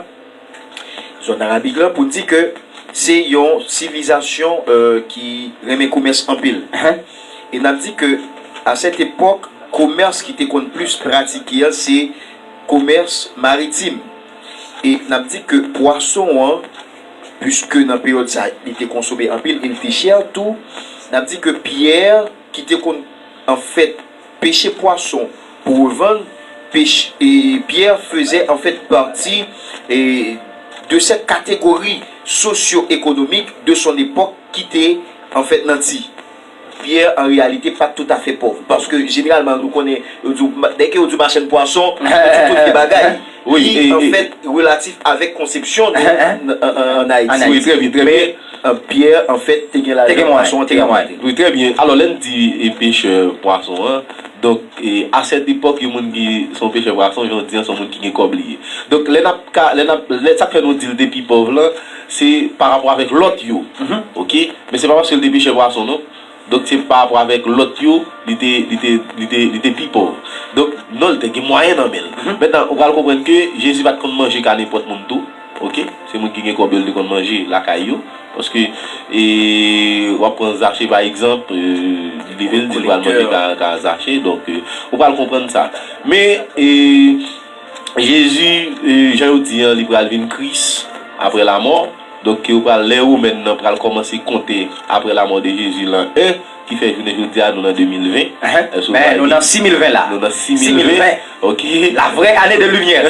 zòn arabik la, pou n di ke se yon sivilizasyon, e, ki renmen komès anpil. E n ap di ke a sèt epòk, komès ki te konn plis pratike a, se komès maritim. E n ap di ke pwason an, piske nan peryòd sa, li te konsome anpil e li te chè tou, n ap di ke Pyè, ki te konn, anfèt, peche pwason pou revann, pech-, e Pyè fezè, anfèt, pati, e, de sèt kategori sosyo-ekonomik de son epòk ki te, anfèt, nan Ti. Pyè, an reyalite, pa t toutafè pòv. Paske, jeneralman, nou konnen, yo di w, dèke yo di w machann pwason, yo di w tout vye bagay. Wi, ki, e, e, anfèt, relatif avèk konsepsyon nou, an, an, an Ayiti. An Ayiti. Wi, trè byen, trè byen. Men, e, Pyè, anfèt, te gen lajan, pwason an te gen mwayen. Wi, trè byen. Alò, lè n di, e, pechè pwason an, donk, e, a sèt epòk, yon moun ki se yon pechè pwason, jodi an, se yon moun ki gen kòb li ye. Donk, lè n ap ka, lè n ap, lè sa k fè nou di l te pi pòv lan, se pa rapò avèk lòt yo. Oke? Men se pa paske l te pechè pwason, non. Donk, se pa rapò avèk lòt yo, li te, li te, li te, li te pi pòv. Donk, non, li te gen mwayen nan men l. Mentnan, ou pral konprann ke Jezi pa t konn manje ka nenpòt moun tou. Oke? Se moun ki gen kòb yo, li te konn manje lakay yo. Paske, e, w ap pran Zache, pa egzanp, e, li leve, l di l pral manje ka, ka Zache. Donk, e, ou pral konprann sa. Men, e, Jezi, e, jan yo di an, li pral vin Kris apre lamò. Donk, ke yo pral, lè Women nan pral kòmanse konte apre lamò de Jezi lan en, ki fè jounen jodi a, nou nan de mil ven. Èske w vwè byen? Men nou nan sis mil ven la. Nou nan sis mil ven. Sis mil ven. Oke. La vraie année de lumière.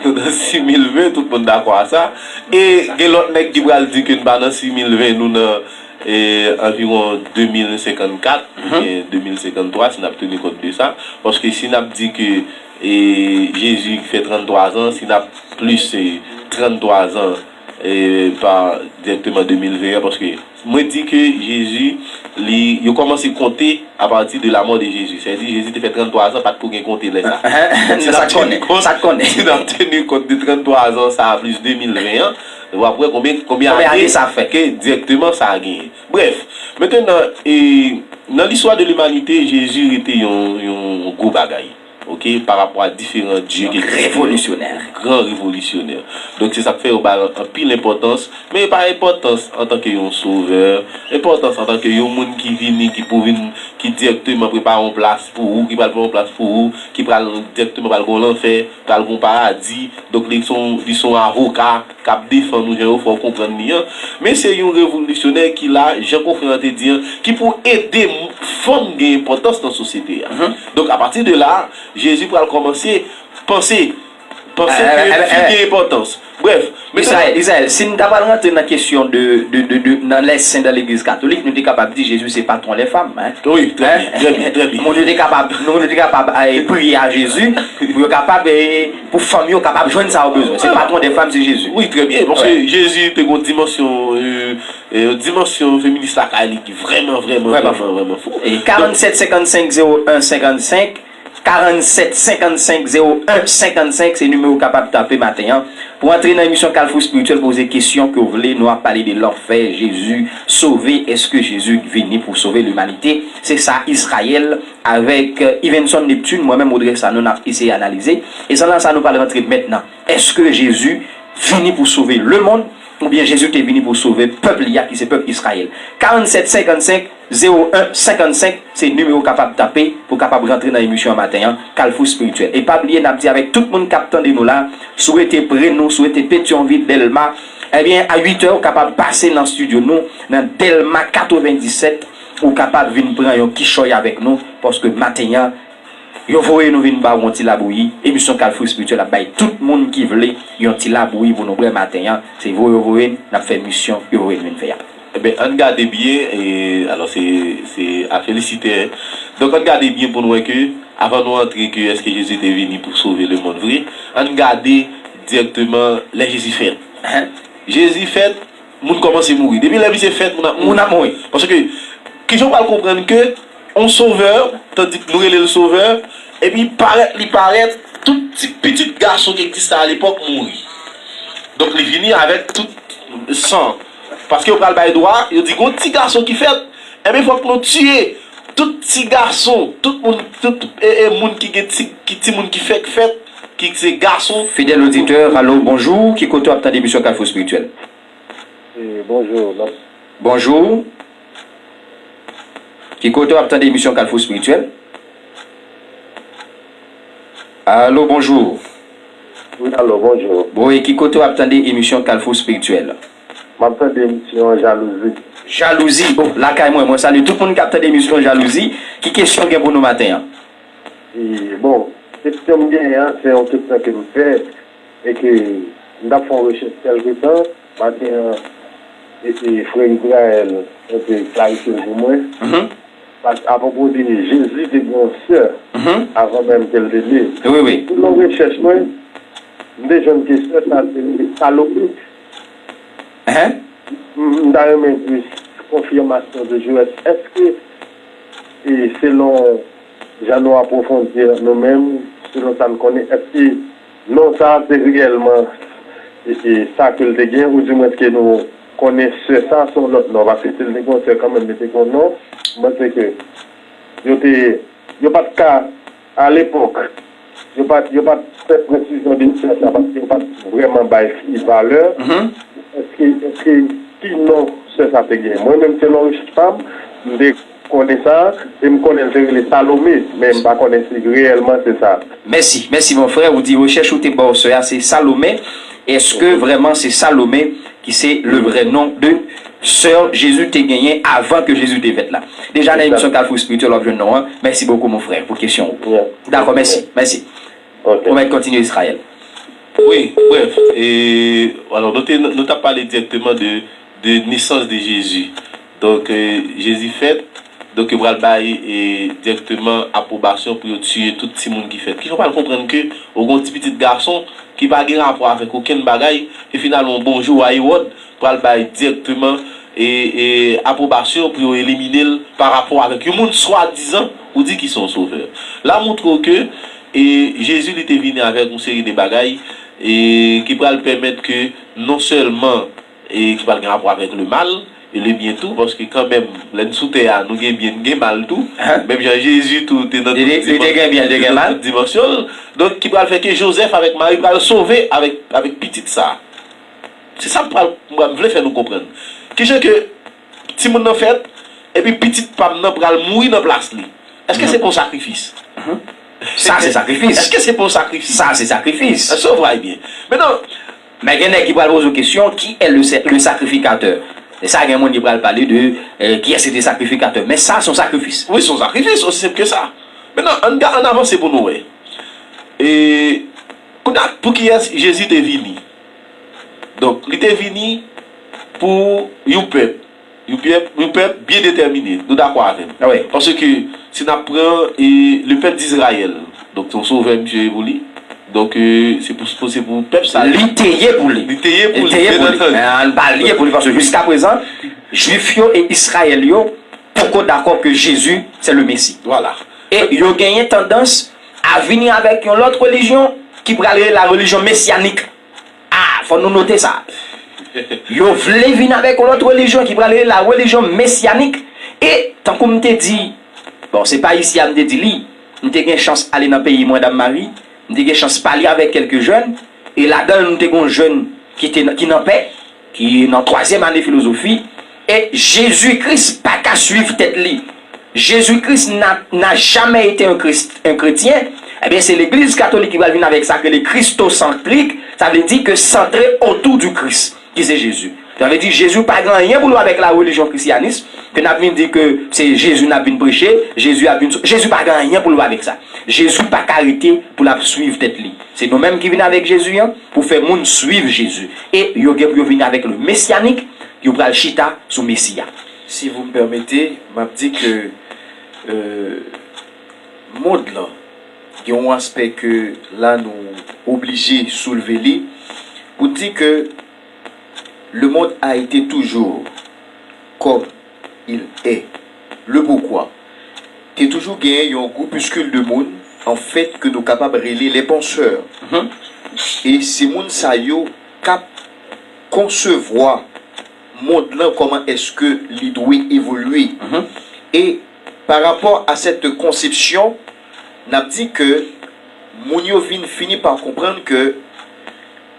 Nou nan sis mil ven, tout moun dakò a sa. E gen lòt nèg ki pral di ke n pa nan sis mil ven, nou nan, e, anviwon de mil senkannkat, oubyen de mil senkanntwa, si n ap teni kont de sa. Paske si n ap di ke, e, Jezi fè tranntwa zan, si n ap plis, e, tranntwa zan, e, pa dirèkteman de mil ven an, paske mwen di ke Jezi, li, yo kòmanse konte apati de lamò de Jezi. Sa vle di, Jezi te fè tranntwa zan, pa t pou gen konte lè sa. Donk, si n ap teni kont, si n ap teni kont de tranntwa zan sa a plis de mil ven an, w ap wè konbyen, konbyen ane sa fè ke dirèkteman sa a genyen. Brèf, mentnan, e, nan listwa de limanite, Jezi rete yon, yon gwo bagay. Oke, pa rapò a diferan dye ke... Yon revolisyonè. Gran revolisyonè. Donk, se sa k fè yo ba l anpil enpòtans, men pa enpòtans antanke yon sovè, enpòtans antanke yon moun ki vini, ki pou vin, ki dirèkteman prepare yon plas pou ou, ki pral prepare yon plas pou ou, ki pral dirèkteman pral gen yon lanfè, pral gen yon paradi. Donk, li se yon, li se yon avoka k ap defann ou jan yo fè w konprann li an. Men se yon revolisyonè ki la, jan konfrè an te di an, ki pou ede m-, fanm gen enpòtans nan sosyete a. Donk, apati de la, Jezi pral kòmanse panse, panse ke fi gen enpòtans. Brèf, mentnan, Israël, Israël, si n ta pral rantre nan kesyon de, de, de, de, nan les saints de Legliz Katolik, nou te kapab di Jezi se patwon lè fanm, en. Wi, trè byen, trè byen, trè byen. Moun yo te kapab, nou, nou te kapab, eh, priye a Jezi pou yo kapab, eh, pou fanm yo kapab jwenn sa yo bezwen. Se patwon dè fanm, se Jezi. Wi, trè byen. Paske Jezi te gen yon dimansyon, eh, eh, yon dimansyon feminis lakay li ki vrèman, vrèman, vrèman, vrèman fò. E karannsèt senkannsenk zewo en senkannsenk, Karannset senkannsenk zewo en senkannsenk, se nimewo w kapab tape maten an. Pou antre nan emisyon Kalfou Espirityèl, poze kesyon ke w vle. Nou ap pale de lanfè, Jezi sove. Èske Jezi vini pou sove limanite? Se sa Israël avèk, euh, Ivenson Neptune, mwen menm Audrey Sanon, n ap eseye analize. E se nan sa nou pral rantre mentnan. Èske Jezi vini pou sove lemonn, oubyen Jezi te vini pou sove pèp li a, ki se pèp Izrayèl? Karannset senkannsenk zewo en senkannsenk, se nimewo w kapab tape pou w kapab rantre nan emisyon an maten an, Kalfou Espirityèl. E pa bliye, n ap di avèk tout moun k ap tande nou la, si w rete pre nou, si w rete Petyonvil, Dèlma, ebyen, a uit è, w kapab pase nan estidyo nou, nan Dèlma katrevendisèt, ou kapab vin pran yon kichòy avèk nou, paske maten an, yo voye nou vin ba w yon ti labouyi. Emisyon Kalfou Espirityèl ap bay tout moun ki vle yon ti labouyi pou nou bwè maten an. Se voye yo voye n, n ap fè misyon yo voye n vin fè a. Eben, ann gade byen, e, alò, se, se a felisite, en. Donk, ann gade byen pou n wè ke, avan nou antre ke èske Jezi te vini pou sove lemonn vre, ann gade dirèkteman lè Jezi fèt. Jezi fèt, moun kòmanse mouri. Depi lè misye fèt, moun ap mouri. Moun ap mouri. Paske, kijan w pral konprann ke yon sovè, tandik nou rele l sovè, epi parèt li parèt, tout ti pitit gason ki egziste alepòk mouri. Donk, li vini avèk tout san. Paske yo pral bay dwa, yo di, gon ti gason ki fèt, enben, fòk nou tiye tout ti gason, tout moun, tout, e, e, moun ki gen ti, ki timoun ki fèk fèt, ki se gason. Fidèl oditè, alo, bonjou. Ki kote w ap tande emisyon Kalfou Espirityèl? E, bonjou. Bonjou. Ki kote w ap tande emisyon Kalfou Espirityèl? Alo, bonjou. Wi, alo, bonjou. Bon, e ki kote w ap tande emisyon Kalfou Espirityèl? M ap tande emisyon Jalouzi. Jalouzi. Oh, lakay mwen, mwen salye tout moun k ap tande emisyon Jalouzi. Ki kesyon w gen pou nou maten an? E, bon, kesyon m genyen an, se yon kesyon ke m fè, e ke m t ap fè yon rechèch kèlke tan, maten an, e, e, frè Israël, e, te klarifye l pou mwen. Mhm. Pas-, apwopo de Jezi te gen yon sè, mhm, avan menm ke l te ne. Wi, wi. Selon rechèch mwen, m te jwenn ke sè sa se Salome. Hein? M, m ta renmen plis konfimasyon de Joès. Èske, e, selon jan nou apwofondi ant nou menm, selon sa n konnen, èske non sa a se reyèlman, e, e, sa ke l te gen, oudimwens ke nou konnen sè sa a se yon lòt non, paske si l te gen yon sè kanmenm, li te gen yon non, m panse ke yo te, yo pa t ka, alepòk, yo pa t, yo pa t fè presizyon de sè sa, paske yo pa t vrèman bay fi valè. Mhm. Èske, èske ki non sè sa te gen? Mwen menm, selon rechèch pa m, m te konnen sa, e m konnen l te rele Salome, men m pa konnen si reyèlman se sa. Mèsi, mèsi, mon frè. Ou di rechèch ou te ba w sè a, se Salome. Èske vrèman se Salome ki se le vrè non de sè Jezi te genyen avan ke Jezi te fèt la? Deja nan emisyon Kalfou Espirityèl, w ap jwenn non an. Mèsi bokou, mon frè, pou kesyon ou. Dakò, mèsi, mèsi. Ok. Ou mèt kontinye, Israël. Wi, brèf, e, alò, nou te, nou t ap pale dirèkteman de, de nesans de Jezi. Donk, e, Jezi fèt, donk, yo pral bay, e, dirèkteman apwobasyon pou yo tiye tout timoun ki fèt. Kijan w pral konprann ke ou gen yon ti pitit gason ki pa gen rapò avèk okenn bagay, e finalman, yon bonjou a Ewòd pral bay dirèkteman, e, e, apwobasyon pou yo elimine l pa rapò avèk yon moun swadizan ou di ki se yon sovè. La montre w ke, e, Jezi li te vini avèk yon seri de bagay, e, ki pral pèmèt ke non sèlman, e, ki pral gen rapò avèk le mal e le byen tou, paske kanmenm, lè n sou tè a, nou gen byen, n gen mal tou. Menm jan Jezi tou te nan tout dimansyon, li te gen byen, li te gen mal. Donk, ki pral fè ke Jozèf avèk Mari pral sove avèk, avèk pitit sa a. Se sa m pral, m vle fè nou konprann. Kijan ke timoun nan fèt, epi pitit pa m nan pral mouri nan plas li? Èske se pa yon sakrifis? Sa se sakrifis. Èske se pa yon sakrifis? Sa se sakrifis. Èske w vwè byen? Mentnan, men gen nèg ki pral poze w kesyon, qui est le, le sacrificateur? E sa, gen moun ki pral pale de, euh, qui est ce sacrificateur? Men sa se yon sakrifis. Wi, se yon sakrifis, osi senp ke sa. Mentnan, ann, ann avanse pou nou wè. E, kounye a, pou kiyès Jezi te vini? Donk, li te vini pou yon pèp. Yon pèp, yon pèp byen detèmine. Nou dakò avè m? Wi. Paske, si n ap pran, e, le pèp d'Izrayèl, donk, se yon sovè misye ye pou li. Donk, e, se pou, se pou pèp sa. Li te ye pou li. Li te ye pou li, byen antandi. Men, li pa ye pou li, paske jiskaprezan, Jwif yo e Izrayèl yo poko dakò ke Jezi se le Mesi. Vwala. E yo genyen tandans, a vini avèk yon lòt relijyon ki pral rele la relijyon mesyanik. Ah, fò nou note sa. Yo vle vin avèk yon lòt relijyon ki pral rele la relijyon mesyanik. E, tankou m te di, bon, se pa isi a m te di li, m te gen chans ale nan peyi mwen, Dam Mari, m te gen chans pale avèk kèlke jèn, e ladan l, m te gen yon jèn ki te nan, ki nan pè, ki nan twazyèm ane filozofi, e Jezi Kris pa ka swiv tèt li. Jésus-Christ n'a, n'a jamais été un, Christ, un chrétien, ebyen, se legliz katolik ki pral vin avèk sa k rele kristosantrik, sa vle di ke santre otou di Kris, ki se Jezi. Sa vle di, Jezi pa gen anyen pou l wè avèk la relijyon krisyanis, ke n ap vin di ke se Jezi n ap vin preche, Jezi ap vin, Jezi pa gen anyen pou l wè avèk sa. Jezi pa ka rete pou l ap swiv tèt li. Se nou menm ki vin avèk Jezi an, pou fè moun swiv Jezi. E yo gen pou yo vin avèk le mesyanik, yo pral chita sou Mesi a. Si vous me permettez, m ap di ke, euh, mond lan gen yon aspè ke la nou oblije soulve li pou n di ke le monde a été toujours comme il est. Le pourquoi? Te toujou genyen yon groupiskil de moun, anfèt, ke nou kapab rele les penseurs. E se moun sa yo k ap konsevwa mond lan, kòman èske li dwe evolye. E pa rapò a cette conception, n ap di ke moun yo vin fini pa konprann ke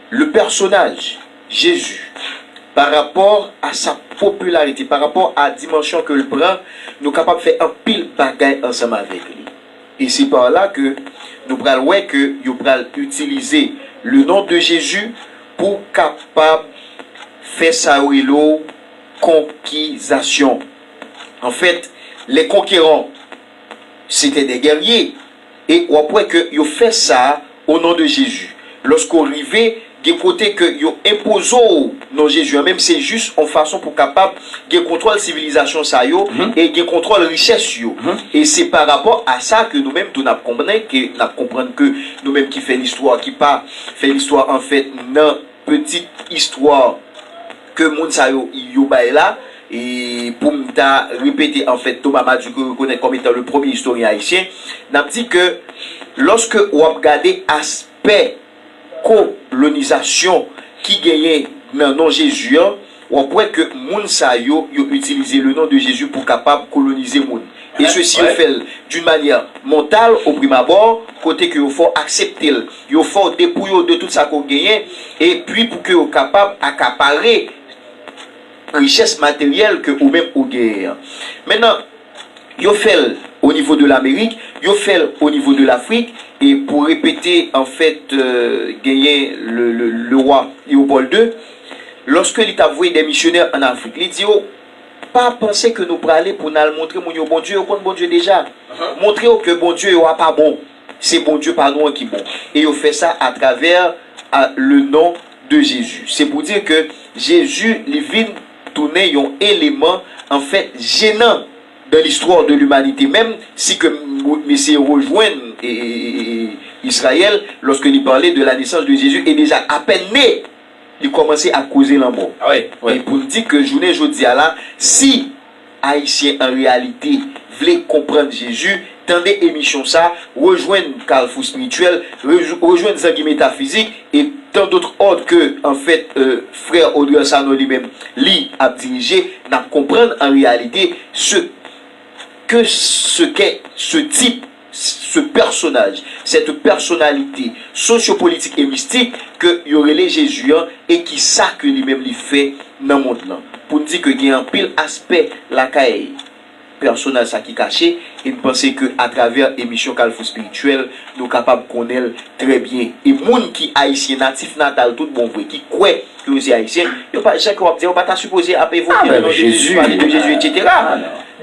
le personnage Jezi, pa rapò a sa popilarite, pa rapò a dimansyon ke l pran, nou kapab fè anpil bagay ansanm avèk li. E se pa la ke nou pral wè ke yo pral itilize le nom de Jésus pou kapab fè sa yo rele konkizasyon. Anfèt, les conquérants, c'était des guerriers. E w ap wè ke yo fè sa o non de Jezi. Lòske w rive, gen kote ke yo enpoze w non Jezi an, menm se jis yon fason pou kapab gen kontwòl sivilizasyon sa yo e gen kontwòl richès yo. E se pa rapò a sa ke nou menm tou n ap konprann, ke n ap konprann ke nou menm ki fè listwa, ki pa fè listwa anfèt nan pitit istwa ke moun sa yo, yo bay la, e pou m ta repete, anfèt, Thomas Madiou ke rekonèt kòm etan le premye istoryen ayisyen, n ap di ke lòske w ap gade aspè kolonizasyon ki genyen nan non Jezi an, w ap wè ke moun sa yo, yo itilize le nom de Jésus pou kapab kolonize moun. E sesi yo fè l d'une manière mentale, au prime abord, kote ke yo fè w aksepte l, yo fè w depouye w de tout sa ke w genyen, epi pou ke yo kapab akapare richès materyèl ke ou menm ou genyen an. Mentnan, yo fè l o nivo de Lamerik, yo fè l o nivo de Lafrik, e pou repete, anfèt, euh, genyen le, le, le wa Leopold de, lòske li t ap voye de misyonè ann Afrik, li di yo, pa panse ke nou prale pou n al montre moun yo Bondye, yo konn Bondye deja. Montre yo ke Bondye yo a pa bon. Se Bondye pa nou an ki bon. E yo fè sa atravè a, le nom de Jésus. Se pou di ke Jezi, li vin tounen yon eleman, anfèt, jenan dans l'histoire de l'humanité, menm si ke m-, m eseye rejwenn, e, e, e, e, Israël, lorsque li pale de la naissance de Jésus, e deja apèn ne, li kòmanse ap koze lanmò. E pou n di ke jounen jodi a la, si Ayisyen an reyalite vle konprann Jezi, tande emisyon sa, rejwenn Carrefour Spirituel, rejwenn Zangi Metafizik e tant d'autres ordres ke, anfèt, euh, frè Audrey Sanon li menm, li ap dirije, n ap konprann an reyalite ce que, ce qu'est ce type, ce personnage, cette personnalité sociopolitique et mystique ke yo rele Jezi an, e ki sa ke li menm li fè nan mond lan. Pou n di ke gen anpil aspè lakay pèsonaj sa ki kache, e m panse ke atravè emisyon Kalfou Espirityèl, nou kapab konnen l trè byen. E moun ki ayisyen natif natal tout bon vre, ki kwè ke yo se ayisyen, yo pa, jan ke w ap di, yo pa ta sipoze ap evoke le non de Jezi, pale de Jezi, etsetera.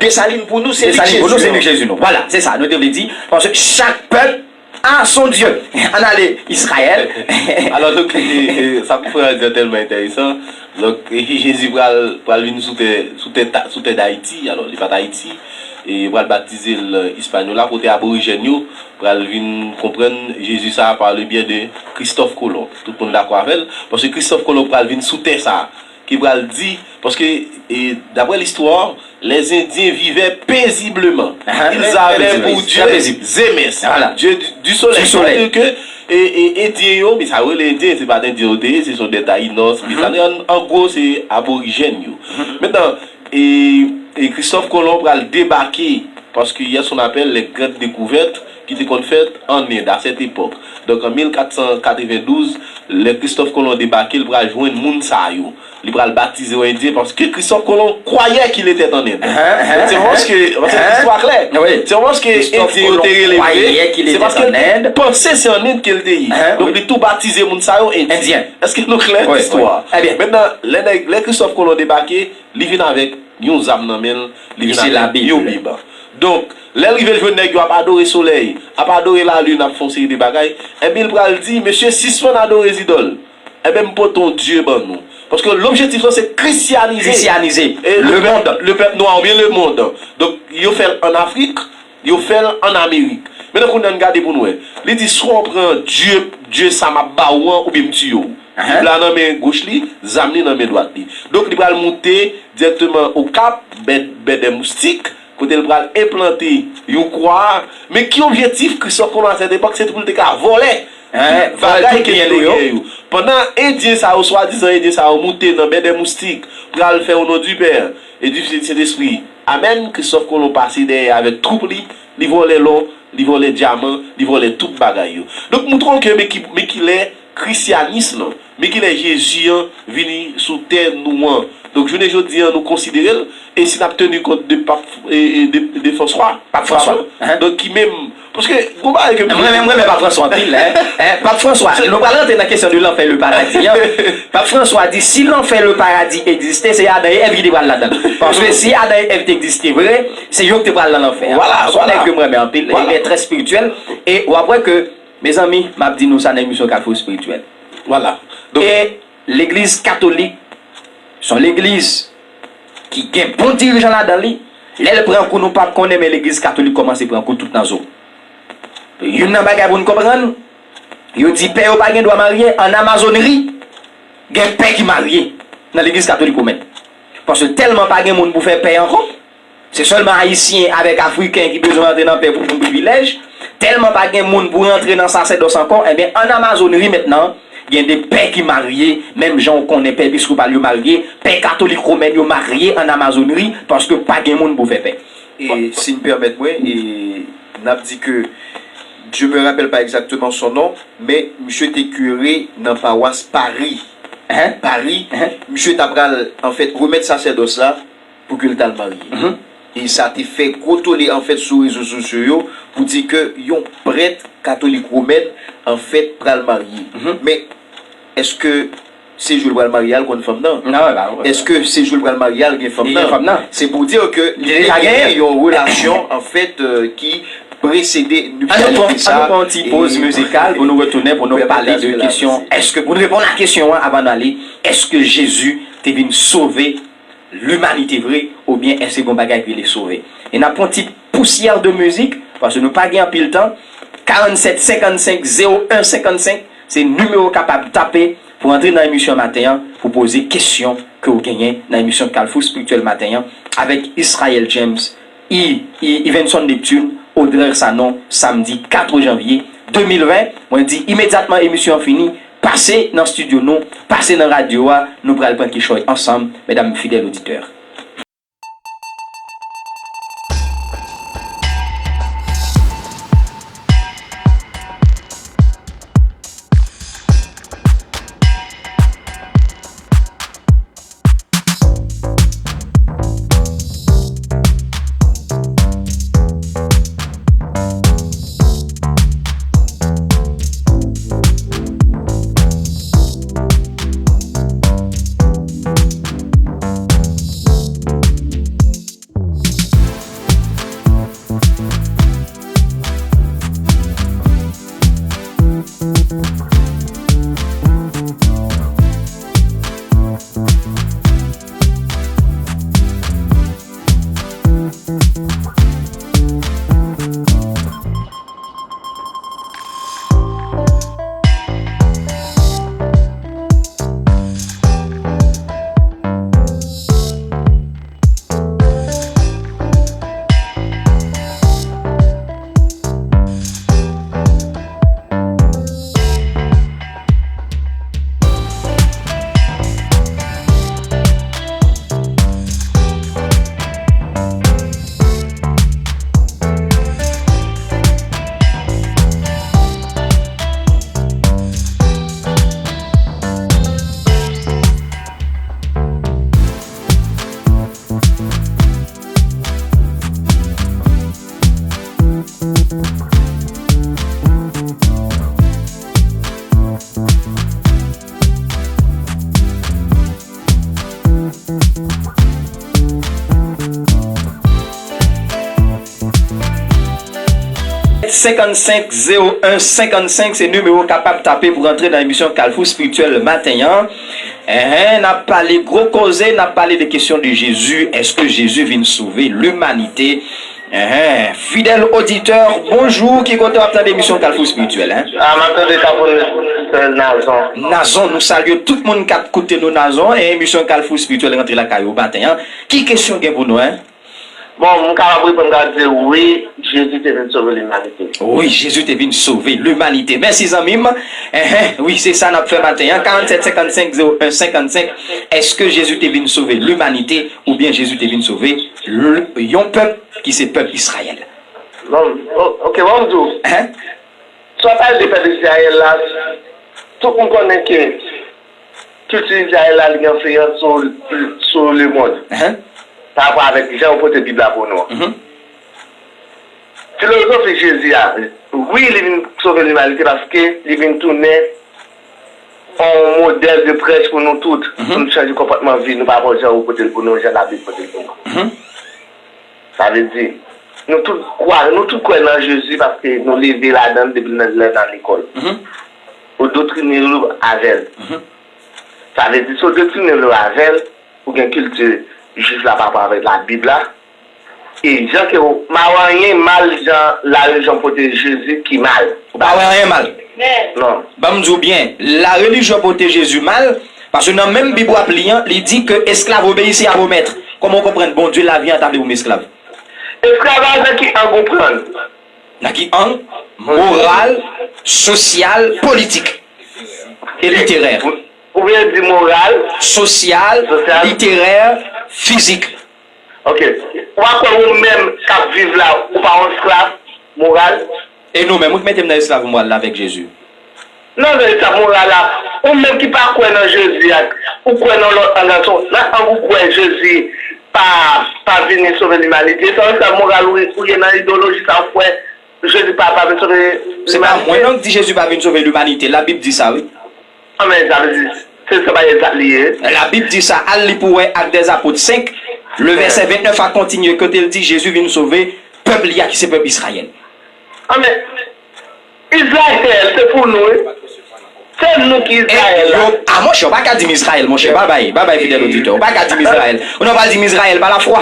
Desalin pou nou, se li k Jezi nou. Vwala, se sa nou te vle di. Paske chak pèp a son Dye. Ann ale Izrayèl. Alò, donk, e, e, sa pou frè a di an tèlman enteresan. Donk, e, Jezi pral, pral vin sou tè, sou tè ta-, sou tè Dayiti. Alò, li pa t Ayiti. E pral batize l Ispanyola, kote aborijèn yo pral vin konprann Jezi sa a par le biais de Christophe Colomb. Tout moun dakò avè l. Paske Christophe Colomb pral vin sou tè sa a. ki pral di, paske, e, d'après l'histoire, les Indiens vivaient paisiblement. Ils avaient pour Dieu Zémès, Dieu du, du soleil. C'est-à-dire que, e, e, Endyen yo, men sa yo rele Endyen, se pa t Endyen yo te ye, se son de Tayinos, men sa, an, an gwo, se Aborijèn yo. Mentnan, e, e Christophe Colomb pral debake, paske il y a ce qu'on appelle les grandes découvertes ki te konn fèt an End à cette époque. Donk, an mil kat san katrevendouz, lè Christophe Colomb debake, l pral jwenn moun sa yo. Li pral batize yo Endyen paske Christophe Colomb croyait qu'il était en Inde. Donk, se pa paske, paske listwa klè. Se pa paske Endyen yo te rele vre, se paske l te panse se an End ke l te ye. Donk, li tou batize moun sa yo Endyen. Èske nou klè nan istwa? Mentnan, lè nèg, lè Christophe Colomb debake, li vin avèk yon zam nan men l, li vin avèk yon Bib. Donk, lè l rive, l jwenn nèg yo ap adore solèy, ap adore lalin, ap fè yon seri de bagay, ebyen, l pral di, mesye, sispann adore zidòl. Ebyen, m pote yon Dye ban nou. Paske lobjektif lan, se kristyanize, kristyanize e le pèp, le pèp nwa oubyen lemonn. Donk, yo fè l ann Afrik, yo fè l ann Amerik. Mentnan, kounye a, ann gade pou n wè. Li di, swa w pran Dye, Dye sa m ap ba ou an, oubyen m tiye w. Bib la nan men goch li, zam li nan men dwat li. Donk, li pral moute dirèkteman Okap, bè, bè dè Moustik, kote l pral enplante yon kwa. Men ki objektif Christophe Colomb à cette époque, se te pou l te ka vòlè bagay ke li te gen yo. Pandan Endyen sa yo, swadizan Endyen sa yo, moute nan bè dè Moustik, pral fè o non di Pè e di Fis e di Sentespri, amèn, Christophe Colomb pase dèyè avèk twoup li, li vòlè lò, li vòlè dyaman, li vòlè tout bagay yo. Donk, montre w ke men ki, men kilè krisyanis lan, men kilè Jezi an vini sou tè nou an. Donk, jounen jodi an, nou konsidere l, e si n ap teni kont de pap, e, e de, de Franswa, pap Franswa, donk, ki menm, paske, gon bagay ke m renmen, m renmen pap Franswa anpil, en. Pap Franswa, nou pral rantre nan kesyon de lanfè, le paradi an. Pap Franswa di, si lanfè, le paradi egziste, se Adan e Èv ki te pral ladan l. Paske si Adan e Èv te egziste vre, se yo ki te pral nan lanfè a. Vwala, se yon nèg ke m renmen anpil, e trè espirityèl, e w ap wè ke, mezanmi, m ap di nou sa nan emisyon Kafou Espirityèl. Vwala. Donk, e legliz katolik, se yon legliz ki gen bon dirijan ladan li. Lè l pran kou, nou p ap konnen, men legliz katolik kòmanse pran kou tout nan zo. Youn nan bagay pou n konprann, yo di pè yo pa gen dwa marye. Ann Amazonri, gen pè ki marye nan legliz katolik womèn. Paske tèlman pa gen moun pou fè pè ankò, se sèlman Ayisyen avèk Afriken ki bezwen rantre nan pè pou pran privilèj. Tèlman pa gen moun pou rantre nan sasèdòs ankò, enben, ann Amazonri mentnan, gen de pè ki marye, menm jan w konnen pè episkopal yo marye, pè katolik womèn yo marye ann Amazonri, paske pa gen moun pou fè pè. E si n pèmèt mwen, e n ap di ke, je me rappelle pas exactement son nom, men misye te kire nan pawas Pari. Pari, misye ta pral, anfèt, remèt sasèdòs la pou ke l t al marye. E sa te fè gwo tole, anfèt, sou rezo sosyo yo pou di ke yon prèt katolik womèn, anfèt, pral marye. Men, èske se jou l pral marye a, l konn fanm nan? Èske se jou l pral marye a, l gen fanm nan? Se pou di ke li te genyen yon relasyon, anfèt, euh, ki presede niptyalite sa. An nou pran, an nou pran yon ti poz mizikal pou nou retounen, pou nou pale de kesyon, èske, pou nou reponn a kesyon an avan n ale, èske Jezi te vin sove limanite vre, oubyen èske gon bagay ki rele sove? E n ap pran ti pousyè de mizik, paske nou pa gen anpil tan. Karannsèt senkannsenk zewo en senkannsenk, se nimewo w kapab tape pou antre nan emisyon maten an, pou poze kesyon ke w genyen nan emisyon Kalfou Espirityèl maten an, avèk Israel James, I, I, Ivenson Neptune, Audrey Sanon, samdi kat janvye de mil ven. Mwen di imedyatman emisyon an fini, pase nan estidyo nou, pase nan radyo a, nou pral pran kichòy ansanm, medam, fidèl oditè. senkannsenk zewo en senkannsenk, se nimewo w kapab tape pou rantre nan emisyon Kalfou Espirityèl maten an. Enhen, n ap pale gwo koze, n ap pale de kesyon de Jezi. Èske Jezi vin sove limanite? Enhen, fidèl oditè, bonjou, ki kote w ap tande emisyon Kalfou Espirityèl, en? Ah, m ap tande Kalfou Espirityèl Nazon. Nazon, nou salye tout moun k ap koute nou Nazon, e emisyon Kalfou Espirityèl rantre lakay ou maten an. Ki kesyon gen pou nou, en? Bon, m kapab reponn, m ka di wi, Jezi te vin sove limanite. Wi, Jezi te vin sove limanite. Mèsi, zanmi m. Enhen, wi, se sa n ap fè maten an. Karannsèt senkannsenk zewo en senkannsenk. Èske Jezi te vin sove limanite oubyen Jezi te vin sove l-, yon pèp ki se pèp Izrayèl? Bon, o-, ok, bon, m di w. Enhen. Si w ap pale de pèp Izrayèl la, tout moun konnen ke kilti Izrayèl la, li gen enfliyans sou, sou lemonn. Enhen. Pa rapò avèk jan yo pote Bib la pou nou an. Mhm. Filozofi Jezi a, wi, li vin sove limanite paske li vin tounen yon modèl de prèch pou nou tout, mhm, pou nou chanje konpòtman vi nou pa rapò jan yo pote l pou nou, jan Labib pote l pou nou. Mhm. Sa vle di, nou tout kwè, nou tout kwè nan Jezi paske nou leve ladan l depi lè n al lekòl. Mhm. Ou doktrine nou avè l. Mhm. Sa vle di, si w doktrine nou avè l, ou gen kilti jwif la pa rapò avèk Labib la. E jan ke w, m pa wè anyen mal jan larelijyon pote Jezi ki mal. Ou pa wè anyen mal? Non. Ban m di w byen, larelijyon pote Jezi mal, paske nan menm Bib w ap li an, li di ke esclave obéissez à vos maîtres. Kòman w konprann Bondye lavi an ta vle pou m esklav? Esklavaj nan ki ang ou pran l? Nan ki ang? Moral, sosyal, politik e literè. Ou, ou vle di moral, sosyal, sosyal, literè, fizik. Ok. Ou pa kwè ou menm k ap viv la, ou pa yon esklav moral? E nou menm, ou k mete m nan esklav moral la avèk Jezi. Non, nan esklav moral la, ou menm ki pa kwè nan Jezi a, ou kwè nan lòt ang, nan ang ou kwè Jezi pa, pa vini sove limanite, se yon esklav moral ou, ou ye nan ideyoloji sa ou kwè Jezi pa, pa vin sove limanite. Se pa mwen non k di Jezi pa vin sove limanite, Labib di sa wi. Ah, men sa vle di, se sa pa egzak li ye. Labib di sa, al li pou wè Actes des Apôtres cinq, le verset vingt-neuf a kontinye, kote l di Jezi vin sove pèp li a ki se pèp Izrayèl. Ah, men Izrayèl, se pou nou, wi. Se nou ki Izrayèl la. A, monchè, ou pa ka di m Izrayèl, monchè. Babay, babay, fidèl oditè. Ou pa ka di m Izrayèl. Ou nan pral di m Izrayèl pa lafwa.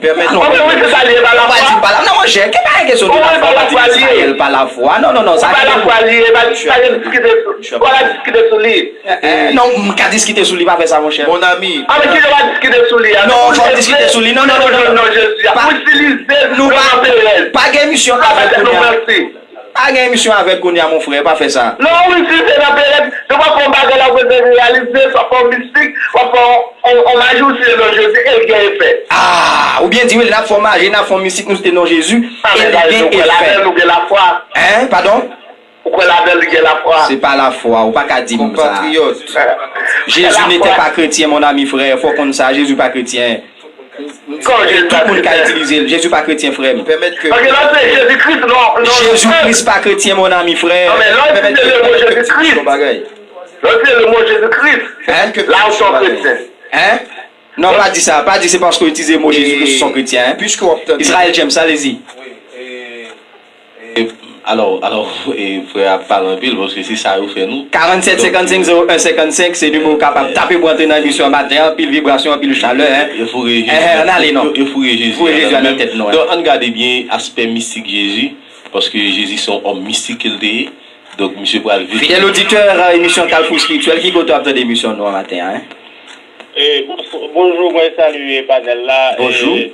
Pèmèt non. Wi, se sa li ye, pa lafwa. Ou pa di m pa la, non, monchè, ki pa gen kesyon de lafwa, ou pa di m Izrayèl pa lafwa. Non, non, non, sa pa lafwa li ye, pa, pa gen diskite sou, pa diskite sou li. Eh, eh, non, m ka diskite sou li, pa fè sa, monchè. Mon ami. Ah, men ki jan pa diskite sou li a? Non, fò w diskite sou li. Non, non, non, non, non. Non, Jezi a. Ou itilize nou pa, pa gen emisyon avèk kounye a. Pa gen emisyon avèk kounye a, mon frè, pa fè sa. Non, wi, si se nan perèd, se w ap fè yon bagay la, w bezwen reyalize, w ap fè yon mistik, w ap fè yon, yon, yon maji, w site non Jezi, e l gen efè. Ah, ou byen di, wi, n ap fè yon maji, n ap fè yon mistik, nou site non Jezi, e l gen efè. Ou kwè ladan l, ou gen lafwa. Hein, padon? Ou kwè ladan l, ou gen lafwa. Se pa lafwa, ou pa ka di m sa. Konpatriyòt. Jezi n'était pas chrétien, mon ami, frè, fò w konn sa, Jezi pa kretyen. Tout moun ka itilize l. Jezi pa kretyen, frè m. Pèmèt ke... Ok, lè w se Jezi Kris, non, non. Jezi Kris pa kretyen, mon ami, frè. Non, men lè w itilize le mo Jezi Kris, lè w itilize le mo Jezi Kris, la ou se yon kretyen. Hein? Non, pa di sa. Pa di se paske w itilize mo Jezi Kris ou se yon kretyen, hein? Israel James, allez-y. E, alò, alò, e, frè a ap pale anpil, paske se sa yo fè nou. Karannsèt senkannsenk zewo en senkannsenk, se nimewo w kapab tape pou antre nan emisyon an maten an, anpil vibrasyon, anpil chalè, en. Yo foure Jezi nan tèt nou, en. Donk, ann gade byen aspè mistik Jezi, paske Jezi se yon òm mistik ke l te ye. Donk, misye pral vin. Fidèl oditè, emisyon Kalfou Espirityèl, ki kote w ap tande emisyon nou an maten an, en? E, bonjou, mwen salye panèl la. Bonjou. E,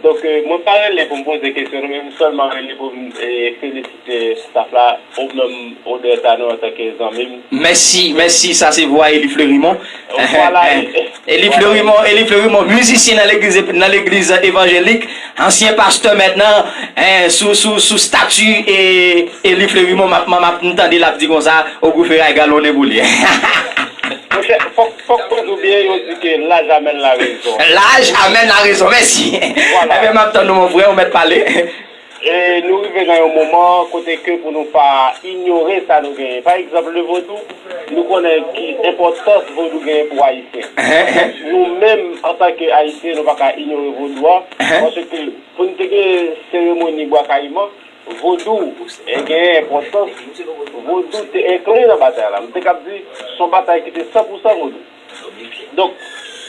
Donk, e, mwen pa rele pou m poze kesyon nou, men m sèlman rele pou m, e, felisite staff la, ou menm, Odrèta nou antanke zanmi m. Mèsi, mèsi, sa se vwa Eli Fleurimond. Vwala, e, Eli Fleurimond, Eli Fleurimond, mizisyen nan legliz, nan legliz evanjelik, ansyen pastè mentnan, en, sou, sou, sou stati, e, Eli Fleurimond, m ap, m ap, m tande l ap di konsa, Ogou Feray galonnen pou li. Monchè, fòk, fòk mwen di w byen, yo di ke laj amèn larezon. Laj amèn larezon, mèsi. Vwala. Enben, m ap tann ou, mon frè, ou mèt pale. E nou rive nan yon moman kote ke pou nou pa inyore sa nou genyen. Pa egzanp, le vodou, nou konnen ki enpòtans vodou genyen pou Ayisyen. Enhen, enhen. Nou menm, antanke Ayisyen, nou pa ka inyore vodou a, enhen, paske pou n te gen seremoni Bwa Kayiman, Vodou, e, gen enpòtans, vodou te enkli nan batay la. M te kab di, se yon batay ki te san pou san vodou. Donk,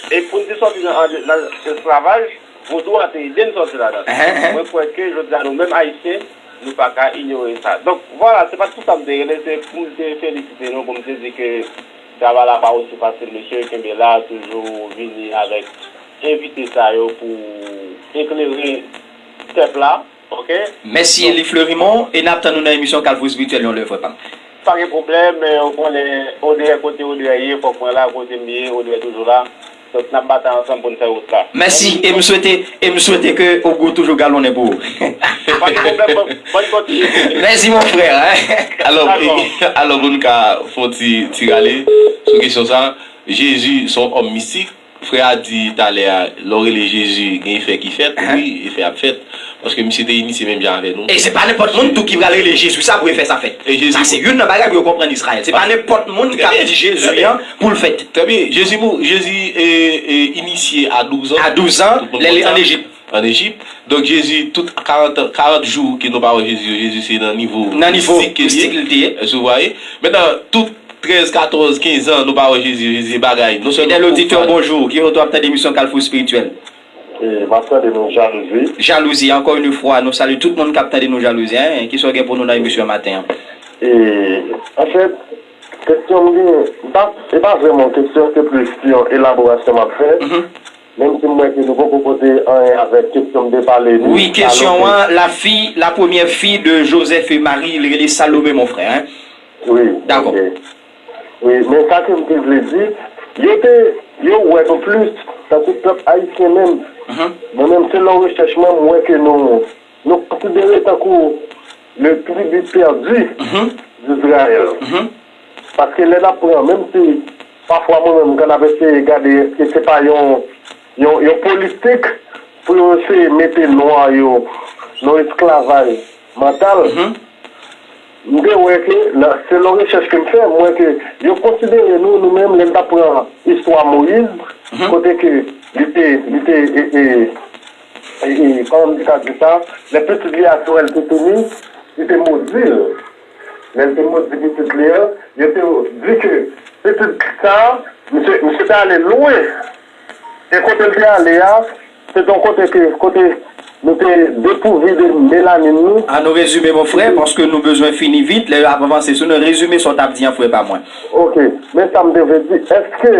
e pou n te sòti nan, nan esklavaj, vodou a te ede n sòti ladan. Mwen kwè ke jodi a nou menm Ayisyen, nou pa ka inyore sa. Donk, vwala, se pa t pou sa m te rele, se pou m te felisite nou, pou m te di ke travay la pa osi fasil, mesye, kenbe la, toujou vini avèk envite sa yo pou eklere pèp la. Ok. Mèsi, Eli Fleurimond, e n ap tann ou nan emisyon Kalfou Espirityèl yon lè, frè pa m. Pa gen pwoblèm, men ou konnen, Odrè, kote Odrè ye, fòk mwen la, kote m ye, Odrè toujou la. Donk, n ap batay ansanm pou n fè wout la. Mèsi, e m swete, e m swete ke Ogou toujou galonnen pou ou. Pa gen pwoblèm, bòn, bòn kontinite. Mèsi, mon frè, hein. Alò, alò, pou n ka fè yon ti, ti rale sou kesyon sa, Jezi se yon òm mistik. Frè a di talè a, lè w rele Jezi, gen efè ki fèt. Wi, efè ap fèt. Paske misye te inisye menm jan avè nou. E se pa nenpòt moun tou ki pral rele Jezi sa pou efè sa fèt. Sa se youn nan bagay pou yo konprann Izrayèl. Se pa nenpòt moun k ap di Jezi an pou l fèt. Trè byen. Jezi mou, Jezi, e, e, inisye a douz an. A douz an, lè l ann Ejip. Ann Ejip. Donk Jezi, tout karant, karant jou ke nou pa wè Jezi yo, Jezi se nan nivo mistik ke l ye. Èske w vwaye? Mentnan, tout trèz, katòz, kenz an, nou pa wè Jezi, Jezi se bagay. Non sèlman. Fidèl oditè, bonjou. Ki kote w ap tande emisyon Kalfou Espirityèl? E, m ap tande nou, Jalouzi. Jalouzi, encore une fois, nou salye tout moun k ap tande nou, Jalouzi, hein. Kisa w gen pou nou nan emisyon maten an? E, anfèt, kesyon m gen, m pa, e pa vrèman yon kesyon, se plis yon elaborasyon m ap fè. Menm si m wè ke nou poko pote anyen avèk kesyon m te pale ni. Wi, kesyon an, la fille, la première fille de Joseph et Marie, li rele Salome, mon frère, hein. Wi, dakò. Ok. Wi, men sa ke m te vle di, yo te, yo wè nou plis, tankou pèp ayisyen menm. Mwen menm, selon rechèch mwen, m wè ke nou, nou konsidere tankou le tribu perdu d'Israël. Paske lè n ap pran, menm si pafwa mwen menm, kan n ap eseye gade èske se pa yon, yon, yon politik pou yo eseye mete nwa yo nan esklavaj mantal, m te wè ke, nan, selon rechèch ke m fè, m wè ke yo konsidere nou, nou menm, lè n t ap pran istwa Moyiz, kote ke li te, li te, e, e, e, e, kòman m te ka di sa, lè pitit li a, Joël, te fini, li te modi l. Lè l te modi pitit li an, yo te di ke pitit sa a, misye, misye te ale lwen. E kote l te ale a, se te yon kote ke, kote nou te depouvi de melanin nou. An nou rezime, mon frè, paske nou bezwen fini vit, lè yo ap avanse sou nou, rezime sa w t ap di an, frè pa mwen. Ok, men sa m te vle di, èske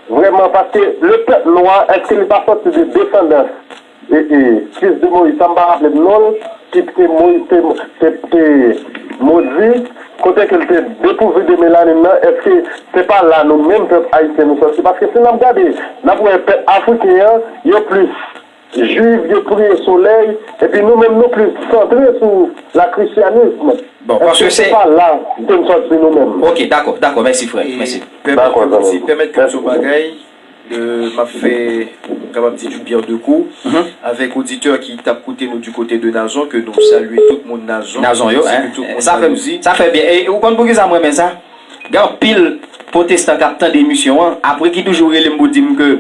vrèman, paske le pèp nwa, èske li pa sòti de desandans e, e, fis de Moyiz, sa m pa raple m non l, ki te Moyiz te, te, te modi, kote ke l te depouvi de melanin nan, èske se pa la nou menm pèp ayisyen nou sòti? Paske si n ap gade, n ap wè pèp afriken an, yo plis jwiv, yo priye solèy, epi nou menm nou plis santre sou la krisyanism. Bon, paske se pa la ke n sòti nou menm. Ok, dakò, dakò, mèsi frè, mèsi. Pèmèt ke m di, pèmèt ke m di yon bagay. Euh, m ap fè, m kapab di, du bien de kou avèk oditè ki t ap koute nou du côté de Nazon, ke nou salye tout moun Nazon. Nazon yo, hein. Sa fè, sa fè byen. E ou konn poukisa m renmen sa? Gen anpil pwotestan k ap tande emisyon an, apre ki toujou rele m pou di m ke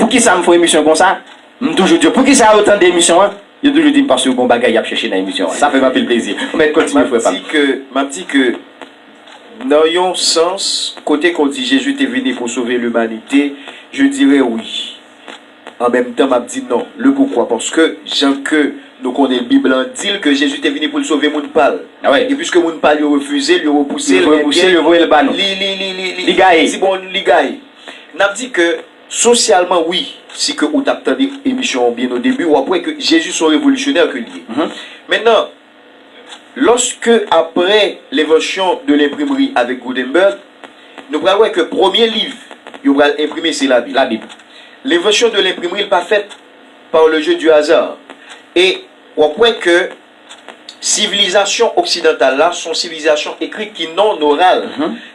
poukisa m fè yon emisyon konsa, m toujou di yo, poukisa yo tande emisyon an? Yo toujou di m paske yo gen yon bagay y ap chèche nan emisyon an. Sa fè m anpil plezi. Ou mèt kontinye, frè pa m. M ap di ke, m ap di ke, nan yon sans, kote ke w di Jezi te vini pou sove limanite, je dirais oui. An menm tan, m ap di non. Le poukwa? Paske, jan ke nou konnen Bib lan di l ke Jezi te vini pou l sove moun pa l. E piske moun pa l yo refize l, yo repouse l, yo repouse l, yo voye l ba nou. Li, li, li, li, li, li gaye. Li di bon, li gaye. N ap di ke, sosyalman, wi, si ke ou t ap tande emisyon an byen o debi, w ap wè ke Jezi se yon revolisyonè ke l ye. Mentnan, lòske apre lenvansyon de lenprimri avèk Gutenberg, nou pral wè ke premye liv yo pral enprime se Labib. Labib. Lenvansyon de lenprimri, li pa fèt par le jeu du hasard. E w ap wè ke sivilizasyon oksidantal la se yon sivilizasyon ekrit ki non oral.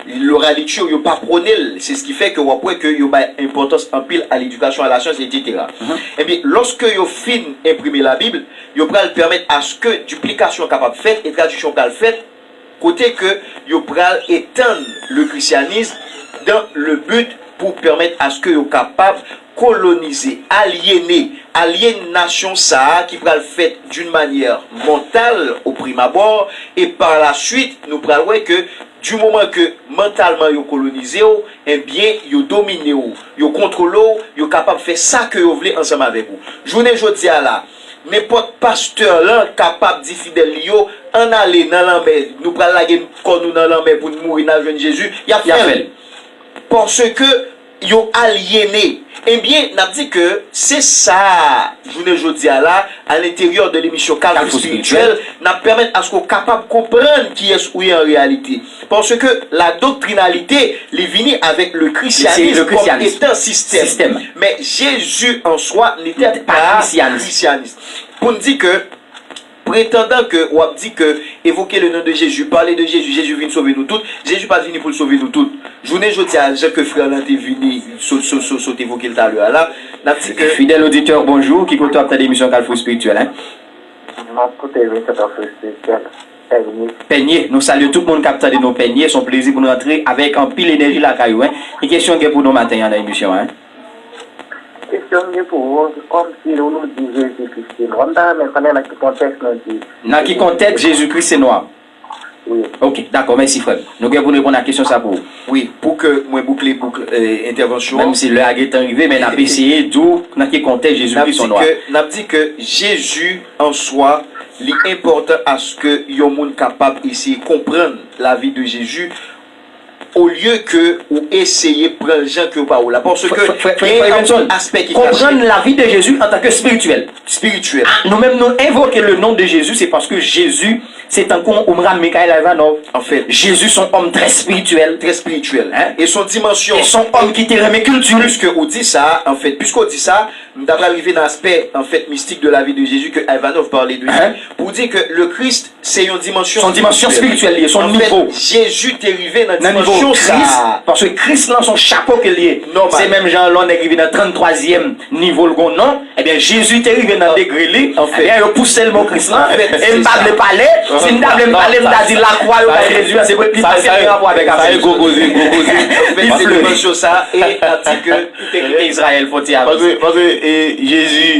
Loraliti, yo pa pwone l. Se s ki fè ke w ap wè ke yo bay enpòtans anpil a ledikasyon, a lasyans, etsetera. Ebyen, lòske yo fin enprime Labib, yo pral pèmèt aske diplikasyon kapab fèt e tradiksyon pral fèt, kote ke yo pral etann le christianisme dans le but pou pèmèt aske yo kapab kolonize, alyene Alyennasyon sa a ki pral fèt d'une manière mentale au prime abord, e par la suite, nou pral wè ke du moment ke mantalman yo kolonize w, ebyen, yo domine w, yo kontwole w, yo kapab fè sa ke yo vle ansanm avèk ou. Jounen jodi a la, nenpòt pastè lan kapab di fidèl li yo, ann ale nan lanmè, nou pral lage kò nou nan lanmè pou n mouri, n al jwenn Jezi, y ap fè l. Paske yo alyene. Ebyen, n ap di ke se sa, jounen jodi a la, à l'intérieur de l'émission Carrefour Spirituel, n ap pèmèt aske w kapab konprann kiyès ou ye an reyalite. Paske la doktrinalite, li vini avèk le christianisme comme étant système. Men Jésus en soi n'était pas christianisme. Pou n di ke, pretandan ke w ap di ke évoquer le nom de Jésus, parler de Jésus, Jésus vin sove nou tout, Jezi pa t vini pou l sove nou tout. Jounen jodi a, jan ke frè lan te vini sot, sot, sot, sot evoke l talè a la, n ap di ke... Fidèl oditè, bonjou. Ki kote w ap tande emisyon Kalfou Espirityèl, en? M ap koute emisyon Kalfou Espirityèl. Pènye. Pènye. Nou salye tout moun k ap tande nou Pènye. Se yon plezi pou nou rantre avèk anpil enèji lakay ou, en. Ki kesyon w gen pou nou maten an nan emisyon an, en? Kesyon m gen pou ou, kòmsi nou, nou di Jezi Kris se nwa. M ta renmen konnen nan ki kontèks nou di... Nan ki kontèks Jezi Kris se nwa? Wi. Ok, dakò, mèsi frè m. Nou gen pou n reponn a kesyon sa pou ou. Wi, pou ke mwen boukle bouk, eh, entèvansyon an. Menm si lè a gentan rive, men n ap eseye di w nan ki kontèks Jezi Kris se nwa. N ap di ke, n ap di ke Jezi an swa, li enpòtan aske yon moun kapab eseye konprann lavi de Jezi, olye ke ou eseye pran l jan ke w pa w la. Paske gen yon aspè ki kache. Konprann lavi de Jezi antanke espirityèl. Espirityèl. Ah, nou menm, nou envoke le nom de Jésus, se paske Jezi, se tankou omra Michael Ivanov. Anfèt. Jezi se yon òm trè espirityèl. Trè espirityèl. Hein? E se yon dimansyon. E se yon òm ki te renmen kilti. Piske ou di sa, anfèt, piske ou di sa, m ta pral rive nan aspè, anfèt, mistik de la vie de Jésus ke Ivanov pale de li, pou di ke le Christ se yon dimansyon espirityèl. Se yon dimansyon espirityèl li ye, se yon nivo. Anfèt, Jezi te rive nan dimansyon sa a. Nan nivo Kris, paske Kris lan se yon chapo ke l ye. Nòmal. Se menm jan lè yon nèg rive nan tranntwazyèm nivo l gon non, ebyen, Jezi te rive nan degre li, ebyen, yo pouse l mo Kris lan, e m pa vle pale, si m ta vle m pale, m ta di lakwa yo bay Jezi an, se pou li pa gen rapò avèk afè. Sa e gwo koze, gwo koze. Anfèt, se dimansyon sa a, e n ap di ke... Kite, kite Izrayèl fwontyè a. Paske, paske, e, Jezi,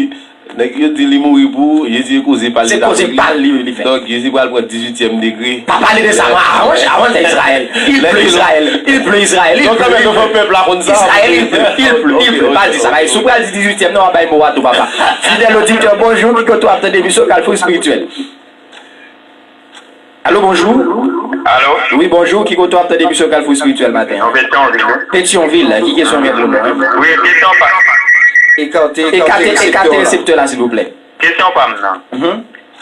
nèg yo di li mouri pou ou, Jezi e koze pa l li ta mouri. Se koze pa l li, li fè. Donk, Jezi pral pran dizuityèm degre. Pa pale de sa, non, avan, avan de Izrayèl. Il pleut Israël, il pleut Israël, il pleut, il pleut. Donk, kanmenm, nou fè pèp la konn sa. Israël, il pleut, il pleut, il pleut. Pa di sa, si w pral di dizuityèm nan, w ap bay mo a tou, papa. Fidèl oditè, bonjou, ki kote w ap tande emisyon Kalfou Espirityèl? Alo, bonjou. Alo. Wi, bonjou. Ki kote w ap tande emisyon Kalfou Espirityèl maten an? Nan Petyonvil, wi. Petyonvil, ki kesyon w gen pou nou, en? Wi, kesyon pa... Ekate, ekate, ekate reseptè la, silvouplè. Kesyon pa m nan. Mhm.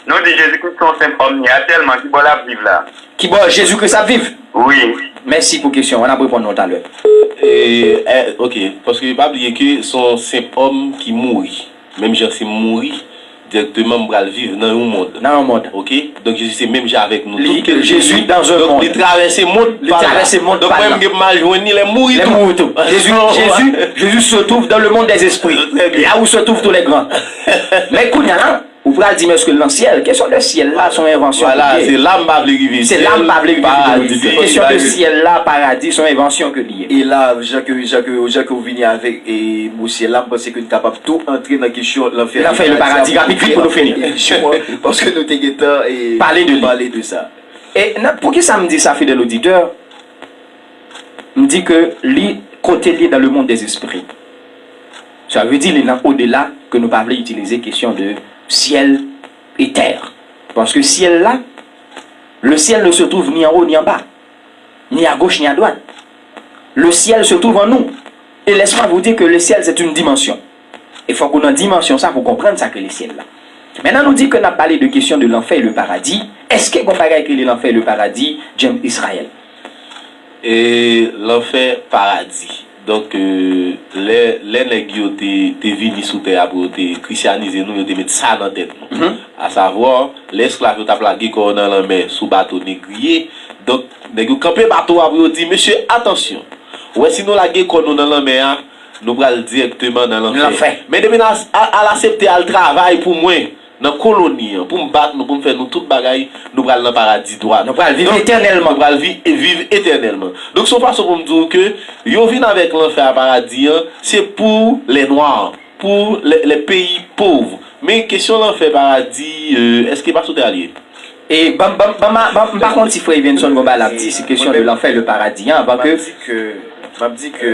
Nou di Jezi Kris se yon senp òm li ye, aktyèlman, ki bò l ap viv la? Ki bò Jezi Kris ap viv? Wi. Mèsi pou kesyon an, n ap reponn nou talè. E, e, ok, paske pa bliye ke se yon senp òm ki mouri. Menm jan si m mouri, dirèkteman m pral viv nan yon mond. Nan yon mond. Ok? Donk Jezi se menm jan avèk nou tout ke l te viv. Donk li travèse mond pa l la. Li travèse mond pa l la. Donk mwen m gen pou m al jwenn li lè m mouri tou. Lè m mouri tou. Jésus, Jésus, Jésus se trouve dans le monde des esprits. Très bien. Là où se trouvent tous les grands. Men kounye a, ou pral di m èske l nan syèl? Kesyon de syèl la, se yon envansyon ke l ye. Vwala, se la m pa vle rive. Se la m pa vle rive, Fidèl oditè. Kesyon de syèl la, paradi, se yon envansyon ke l ye. E la, jan ke, jan ke, jan ke w vini avèk, e, mo syèl la, m panse ke n kapab tou antre nan kesyon lanfè e le paradi rapid vit pou nou fini emisyon an, paske nou te gentan, e, pale de li. Pale de sa. E nan, poukisa m di sa, fidèl oditè? M di ke li, kote l ye dans le monde des esprits. Sa vle di li nan odela ke nou pa vle itilize kesyon de syèl e tè. Paske syèl la, le ciel ne se trouve ni en haut ni en bas, ni à gauche ni à droite. Le ciel se trouve en nous. Et laisse-moi vous dire que le ciel, c'est une dimension. E fòk ou nan dimansyon sa pou konprann sa ke le ciel la. Mentnan nou di ke n ap pale de kesyon de lanfè e le paradi. Èske gon bagay ki rele lanfè e le paradi, James Israël? E lanfè, paradi. Donk, euh, lè, lè nèg yo te, te vini sou tè a pou yo te krisyanize nou, yo te met sa nan tèt nou. Mhm. Asavwa, lè esklav yo t ap lage kò yo nan lanmè sou bato negriye, donk, nèg yo kanpe bato a pou yo di, mesye, atansyon. Ou wè si nou lage kò nou nan lanmè a, nou pral dirèkteman nan lanfè. Nan lanfè. Men depi n a, a, al aksepte al travay pou mwen, nan koloni an, pou m bat nou, pou m fè nou tout bagay, nou pral nan paradi dwat. Nou pral viv etènèlman. Donk, nou pral vi-, viv etènèlman. Donk, se yon fason pou m di w ke yo vin avèk lanfè a paradi an, se pou lè nwa. pour les, les pays pauvres. Men kesyon lanfè paradi, euh, èske pa sou tè a l ye? E ban, ban, ban, ban, ban, m pa konn si frè Evenson gon bagay l ap di, se kesyon de lanfè, le paradi an, avan ke. M ap di ke, m ap di ke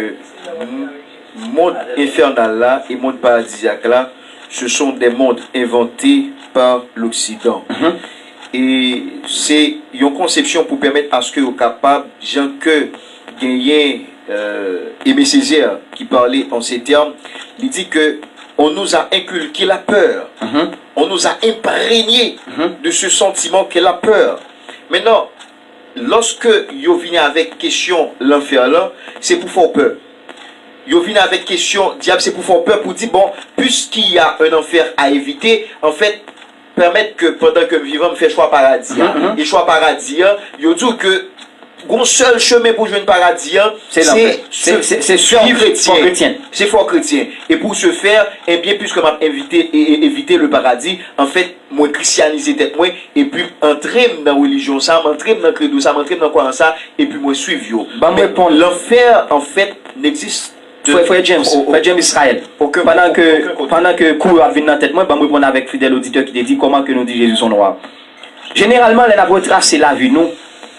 m- mond enfènal la e mond paradizyak la, ce sont des mondes inventés par l'Occident. E se yon konsepsyon pou pèmèt aske yo kapab, jan ke genyen, euh, Aimé Césaire ki pale an se tèm, li di ke on nous a inculqué la peur, on nous a imprégné de ce sentiment qu'est la peur. Maintenant, lòske yo vini avèk kesyon lanfè lan, se pou fè w pè. Yo vini avèk kesyon dyab, se pou fè w pè, pou di, bon, puisqu'il y a un enfer à éviter, en fait, pèmèt ke pandan ke m vivan, m fè chwa paradi a. E chwa paradi a, yo di w ke gon sèl chemen pou jwenn paradi a, se, se, se, se fè w kretyen. Se fè w kretyen. E pou se fè, ebyen, puiske m ap envite, e, e, evite le paradi, an fèt, mwen kristyanize tèt mwen, epi m antre m nan relijyon sa, m antre m nan kredo sa, m antre m nan kwayans sa, epi mwen swiv yo. Ban m reponn. Lanfè, an fèt, n'existe Frè, frè James, frè James Israël. Pandan ke, pandan ke kou yo ap vin nan tèt mwen, ban m reponn avèk fidèl oditè ki te di, kòman ke nou di Jezi se yon nwa? Jeneralman, lè n ap retrase lavi nou,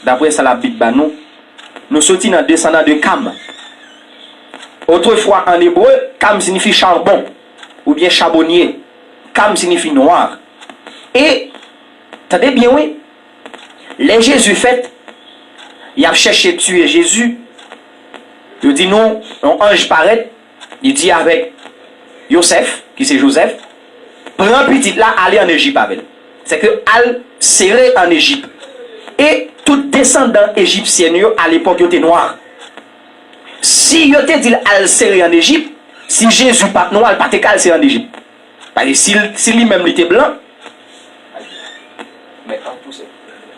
daprè sa Labib ba nou, nou soti nan desandan de Kam. Otrefwa, an ebre, Kam siyifi charbon, oubyen chabonye. Kam siyifi nwa. E, tande byen, wi, lè Jezi fèt, y ap chèche tiye Jezi. Yo di nou, yon anj parèt, li di avèk Yosèf, ki se Jozèf, pran pitit la, ale ann Ejip avè l. Sèke al sere ann Ejip. E tout desandan ejipsyèn yo, alepòk, yo te nwa. Si yo te di l al sere ann Ejip, si Jezi pa t nwa, l pa te ka al sere ann Ejip. Paske si, si li menm li te blan,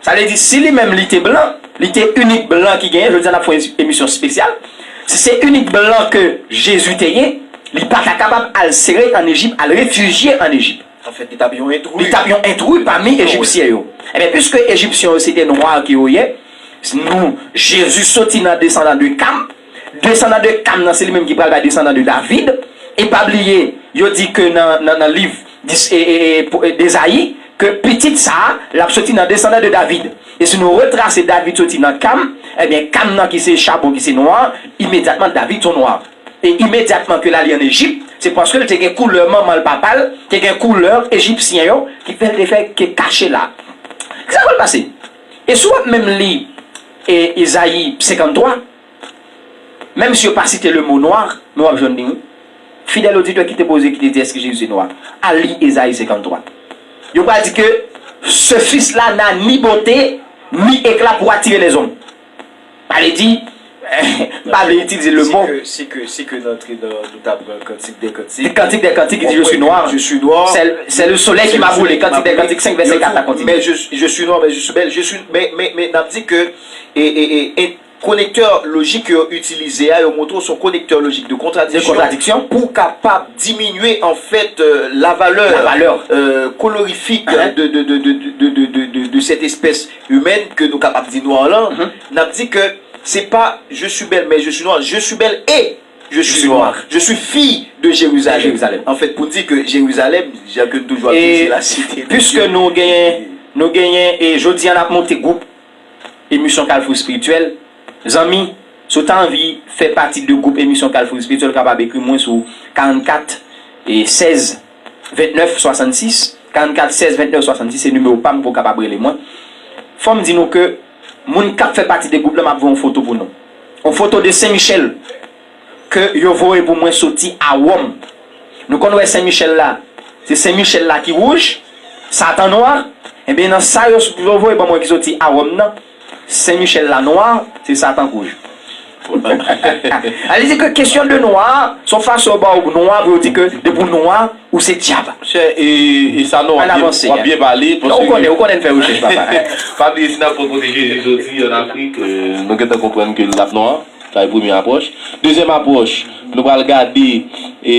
sa vle di, si li menm li te blan, li te inik blan ki genyen, jodi a n ap fè yon emisyon espesyal, si se inik blan ke Jezi te ye, li pa ta kapab al sere ann Ejip, al refijye ann Ejip. Anfèt, li t ap yon entri. Li t ap yon entri pami Ejipsyen yo. Ebyen, piske Ejipsyen yo se te nwa ke yo ye, nou, Jezi soti nan desandan de Kam, desandan de Kam nan, se li menm ki pral bay desandan de David. E pa bliye, yo di ke nan, nan, nan liv dis- e, e, e, po- e, Ezayi, ke pitit sa a, l ap soti nan desandan de David. E si nou retrase David soti nan Kam, ebyen, Kam nan ki se chabon, ki se nwa, imedyatman David se yon nwa. E imedyatman ke l ale ann Ejip, se paske l te gen koulè manman l, papa l, te gen koulè ejipsyen yo, ki fè l te fè ke kache la. Kisa k pral pase? E si w ap menm li, e, Ezayi senkanntwa, menm si yo pa site le mo nwa, men w ap jwenn li, wi. Fidèl oditè ki te poze, ki te di, èske Jezi se nwa? Al li Ezayi senkanntwa. Yo pral di ke ce fils-là n'a ni beauté, ni éclat pour attirer les hommes. Sa vle di, m pa vle itilize le mo. Si ke, si ke, si ke n antre nan, nou ta pran Cantique des Cantiques. Cantique des Cantiques, ki di, je suis noir. Je suis noir. C'est, c'est le soleil qui m'a brûlé. Cantique des Cantiques senk, vèsè kat la kontinye. Mais je, je suis noir, mais je suis belle. Je suis, men, men, men, n ap di ke, e, e, e, e, konektè lojik ke yo itilize a, yo montre w se yon konektè lojik de kontradiksyon. De kontradiksyon. Pou w kapab diminye, an fèt, euh, la valeur, la valeur, euh, colorifique, hein, de, de, de cette espèce humaine ke nou kapab di nwa lan, n ap di ke se pa je suis belle, mais je suis noire. Je suis belle et je suis noire. Je suis fille de Jérusalem. Jérusalem. An fèt, pou n di ke Jerizalèm, jan ke nou toujou ap di, se la cité de Dieu. E piske nou genyen, nou genyen, e jodi a n ap monte gwoup emisyon Kalfou Espirityèl. Zanmi, si w ta anvi fè pati de gwoup emisyon Kalfou Espirityèl, w kapab ekri mwen sou karannkat, e sèz, ventnèf, swasannsis. Karannkat, sèz, ventnèf, swasannsis, se nimewo pa m pou w kapab rele mwen. Fò m di nou ke moun k ap fè pati de gwoup la, m ap voye yon foto pou nou. Yon foto de Sen Michèl ke yo voye pou mwen soti a Wòm. Nou konn wè Sen Michèl la, se Sen Michèl la ki wouj, Satan nwa. Ebyen, nan sa yo, yo voye ban mwen ki soti a Wòm nan, Sen Michèl la nwa, se Satan k wouj. Sa vle di ke kesyon de nwa, se yon fason yo ba w nwa pou yo di ke depi w nwa, ou se dyab. Monchè, e, e sa non, w ap byen, w ap byen pale, paske ou konnen, ou konnen n fè rechèch, papa. Pa bliye, si n ap pran kote Jezi soti ann Afrik, e, nou gentan konprann ke l ap nwa. Sa se premye apwòch. Dezyèm apwòch, nou pral gade, e,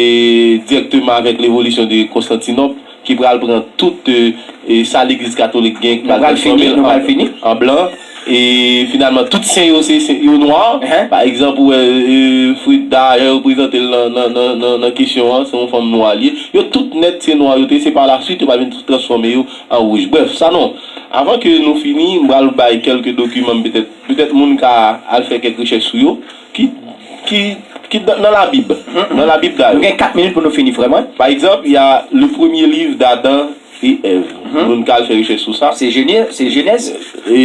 dirèkteman avèk levolisyon de Konstantinòp, ki pral pran tout, e, e, sa legliz katolik gen, ki pral gen fanmi l an, an blan. E finalman, tout sen yo se sen yo nwa. Pa egzanp, ou wè, e, Freda, jan yo prezante l nan, nan, nan, nan, nan kesyon an, se yon fanm nwa li ye. Yo tout nèt se nwa yo te ye, se pa la swit yo pral vin transfòme yo an wouj. Brèf, Sanon, avan ke nou fini, m pral bay kèlke dokiman, petèt, petèt moun ka al fè kèk rechèch sou yo, ki, ki, ki nan, nan Labib. Nan Labib dayè. Nou gen kat minit pou nou fini, frè mwen. Pa egzanp, y a le premier livre d'Adam et Èv. Moun ka al fè rechèch sou sa. Se Jeni-, se Jenèz. E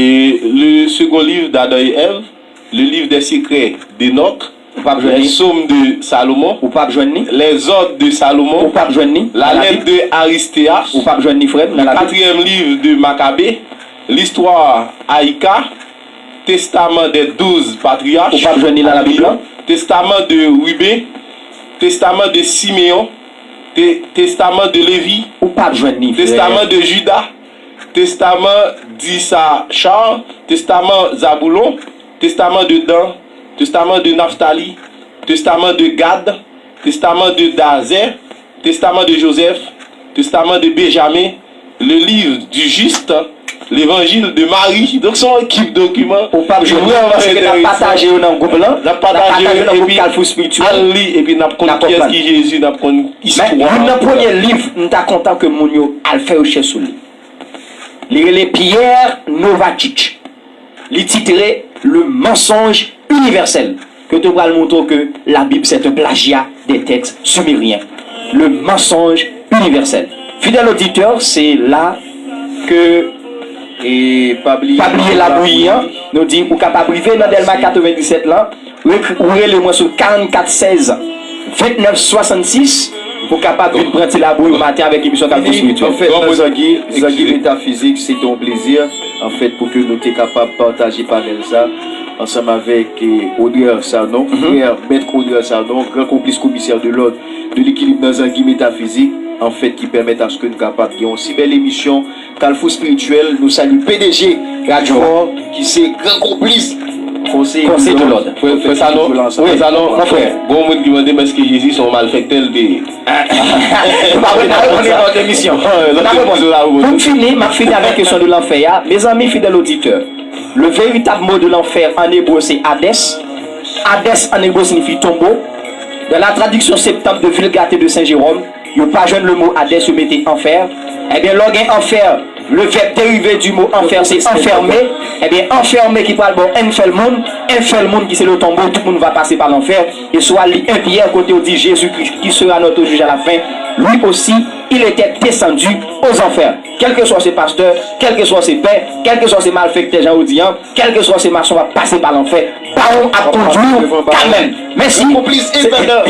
le second livre d'Adam et Èv, le livre des secrets d'Enoch, Ou p ap jwenn les li. Psaumes de Salomon, Ou p ap jwenn li. Les ordres de Salomon, Ou p ap jwenn li. La lettre de Aristéas, Ou p ap jwenn li, frè m, nan le Labib. Quatrième livre de Maccabée, l'histoire Ahika, testament des douze patriarches, Ou p ap jwenn li nan Labib la. Testament de Ruben, testament de Siméon, te-, testament de Lévi, Ou p ap jwenn li, frè. Testament de Juda, testament d'Issachar, testament Zaboulon, testament de Dan, testament de Naphtali, testament de Gad, testament de Dazè, testament de Joseph, testament de Benjamin, le livre du juste, l'évangile de Marie. Donk, se yon ekip dokiman. Ou p ap jwenn li, paske n ap pataje yo nan gwoup lan. N ap pataje yo nan gwoup Kalfou Espirityèl. Al li, epi n ap konn kiyès ki Jezi, n ap konn istwa. Men, youn nan premye liv, m ta kontan ke moun yo al fè rechèch sou li. Li rele Pierre Novacic. Li titre Le mensonge universel, ke te pral montre w ke Labib c'est un plagiat des textes sumériens. Le mensonge universel. Fidèl oditè, se la ke E pa bliye pa bliye labouyi an. Nou di ou kapab rive nan Dèlma katrevenndisèt lan, ou ekri, ou rele mwen sou karannkat sèz vennèf swasannsis pou kapab vin pran ti labouyi maten avèk emisyon Kalfou Espirityèl. Anfèt, nan zangi, zangi metafizik, se te yon plezi, anfèt, pou ke nou te kapab pataje panèl sa ansanm avèk, eh, Odrè Sanon, frè Mèt Odrè Sanon, gran konplis komisè de lòd de lekilib nan zangi metafizik, anfèt, ki pèmèt aske nou kapab gen yon si bèl emisyon Kalfou Espirityèl. Nou salye P D G Radyo Fò, ki se gran konplis Konsèy de lòd. Frè, frè Sanon, frè Sanon, gon moun ki mande m èske Jezi se yon malfektè l te ye. Nou pa reponn nan lòt emisyon. Pou m fini, m ap fini avèk kesyon de lanfè a. Mezanmi, fidèl oditè, le véritable mot de l'enfer en hébreu, c'est Hadès. Hadès en hébreu signifie tombeau. Dans la traduction septante de Vulgate de Saint Jérôme, yo pa jwenn le mot Hadès, yo mete anfè. Ebyen, lè w gen anfè, le verbe dérivé du mot enfer, se enfermé. Ebyen, enfermé ki pral ba w enfèl moun, enfèl moun ki se le tombeau, tout moun va passer par l'enfer. E si w al li en Pyè, kote yo di Jésus-Christ, qui sera notre juge à la fin, lui aussi, il était descendu aux enfers. Kèlkeswa w se pastè, kèlkeswa w se pè, kèlkeswa w se malfektè, jan yo di an, kèlkeswa w se mason, w ap pase pa lanfè. Bawon ap kondui w kanmenm. Mèsi. Konplis entandan.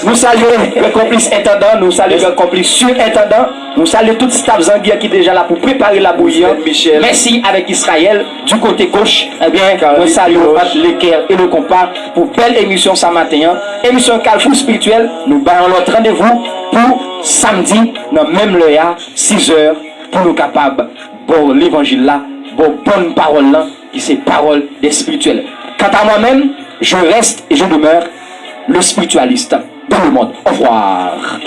Nou salye gran konplis entandan, nou salye gran konplis sirentandan, nou salye tout staf zangi an ki deja la pou prepare labouyi an. Mèsi avèk Israël, du côté gauche. Ebyen, mwen salye w ant le kè e le konpa pou bèl emisyon sa maten an. Emisyon Kalfou Espirityèl, nou bay yon lòt randevou pou samdi nan menm lè a, sizè, pou nou kapab ba w levanjil la, ba w bòn pawòl lan, ki se pawòl de espirityèl. Kanta mwen menm, je reste et je demeure le spiritualiste dans le monde. Au revoir.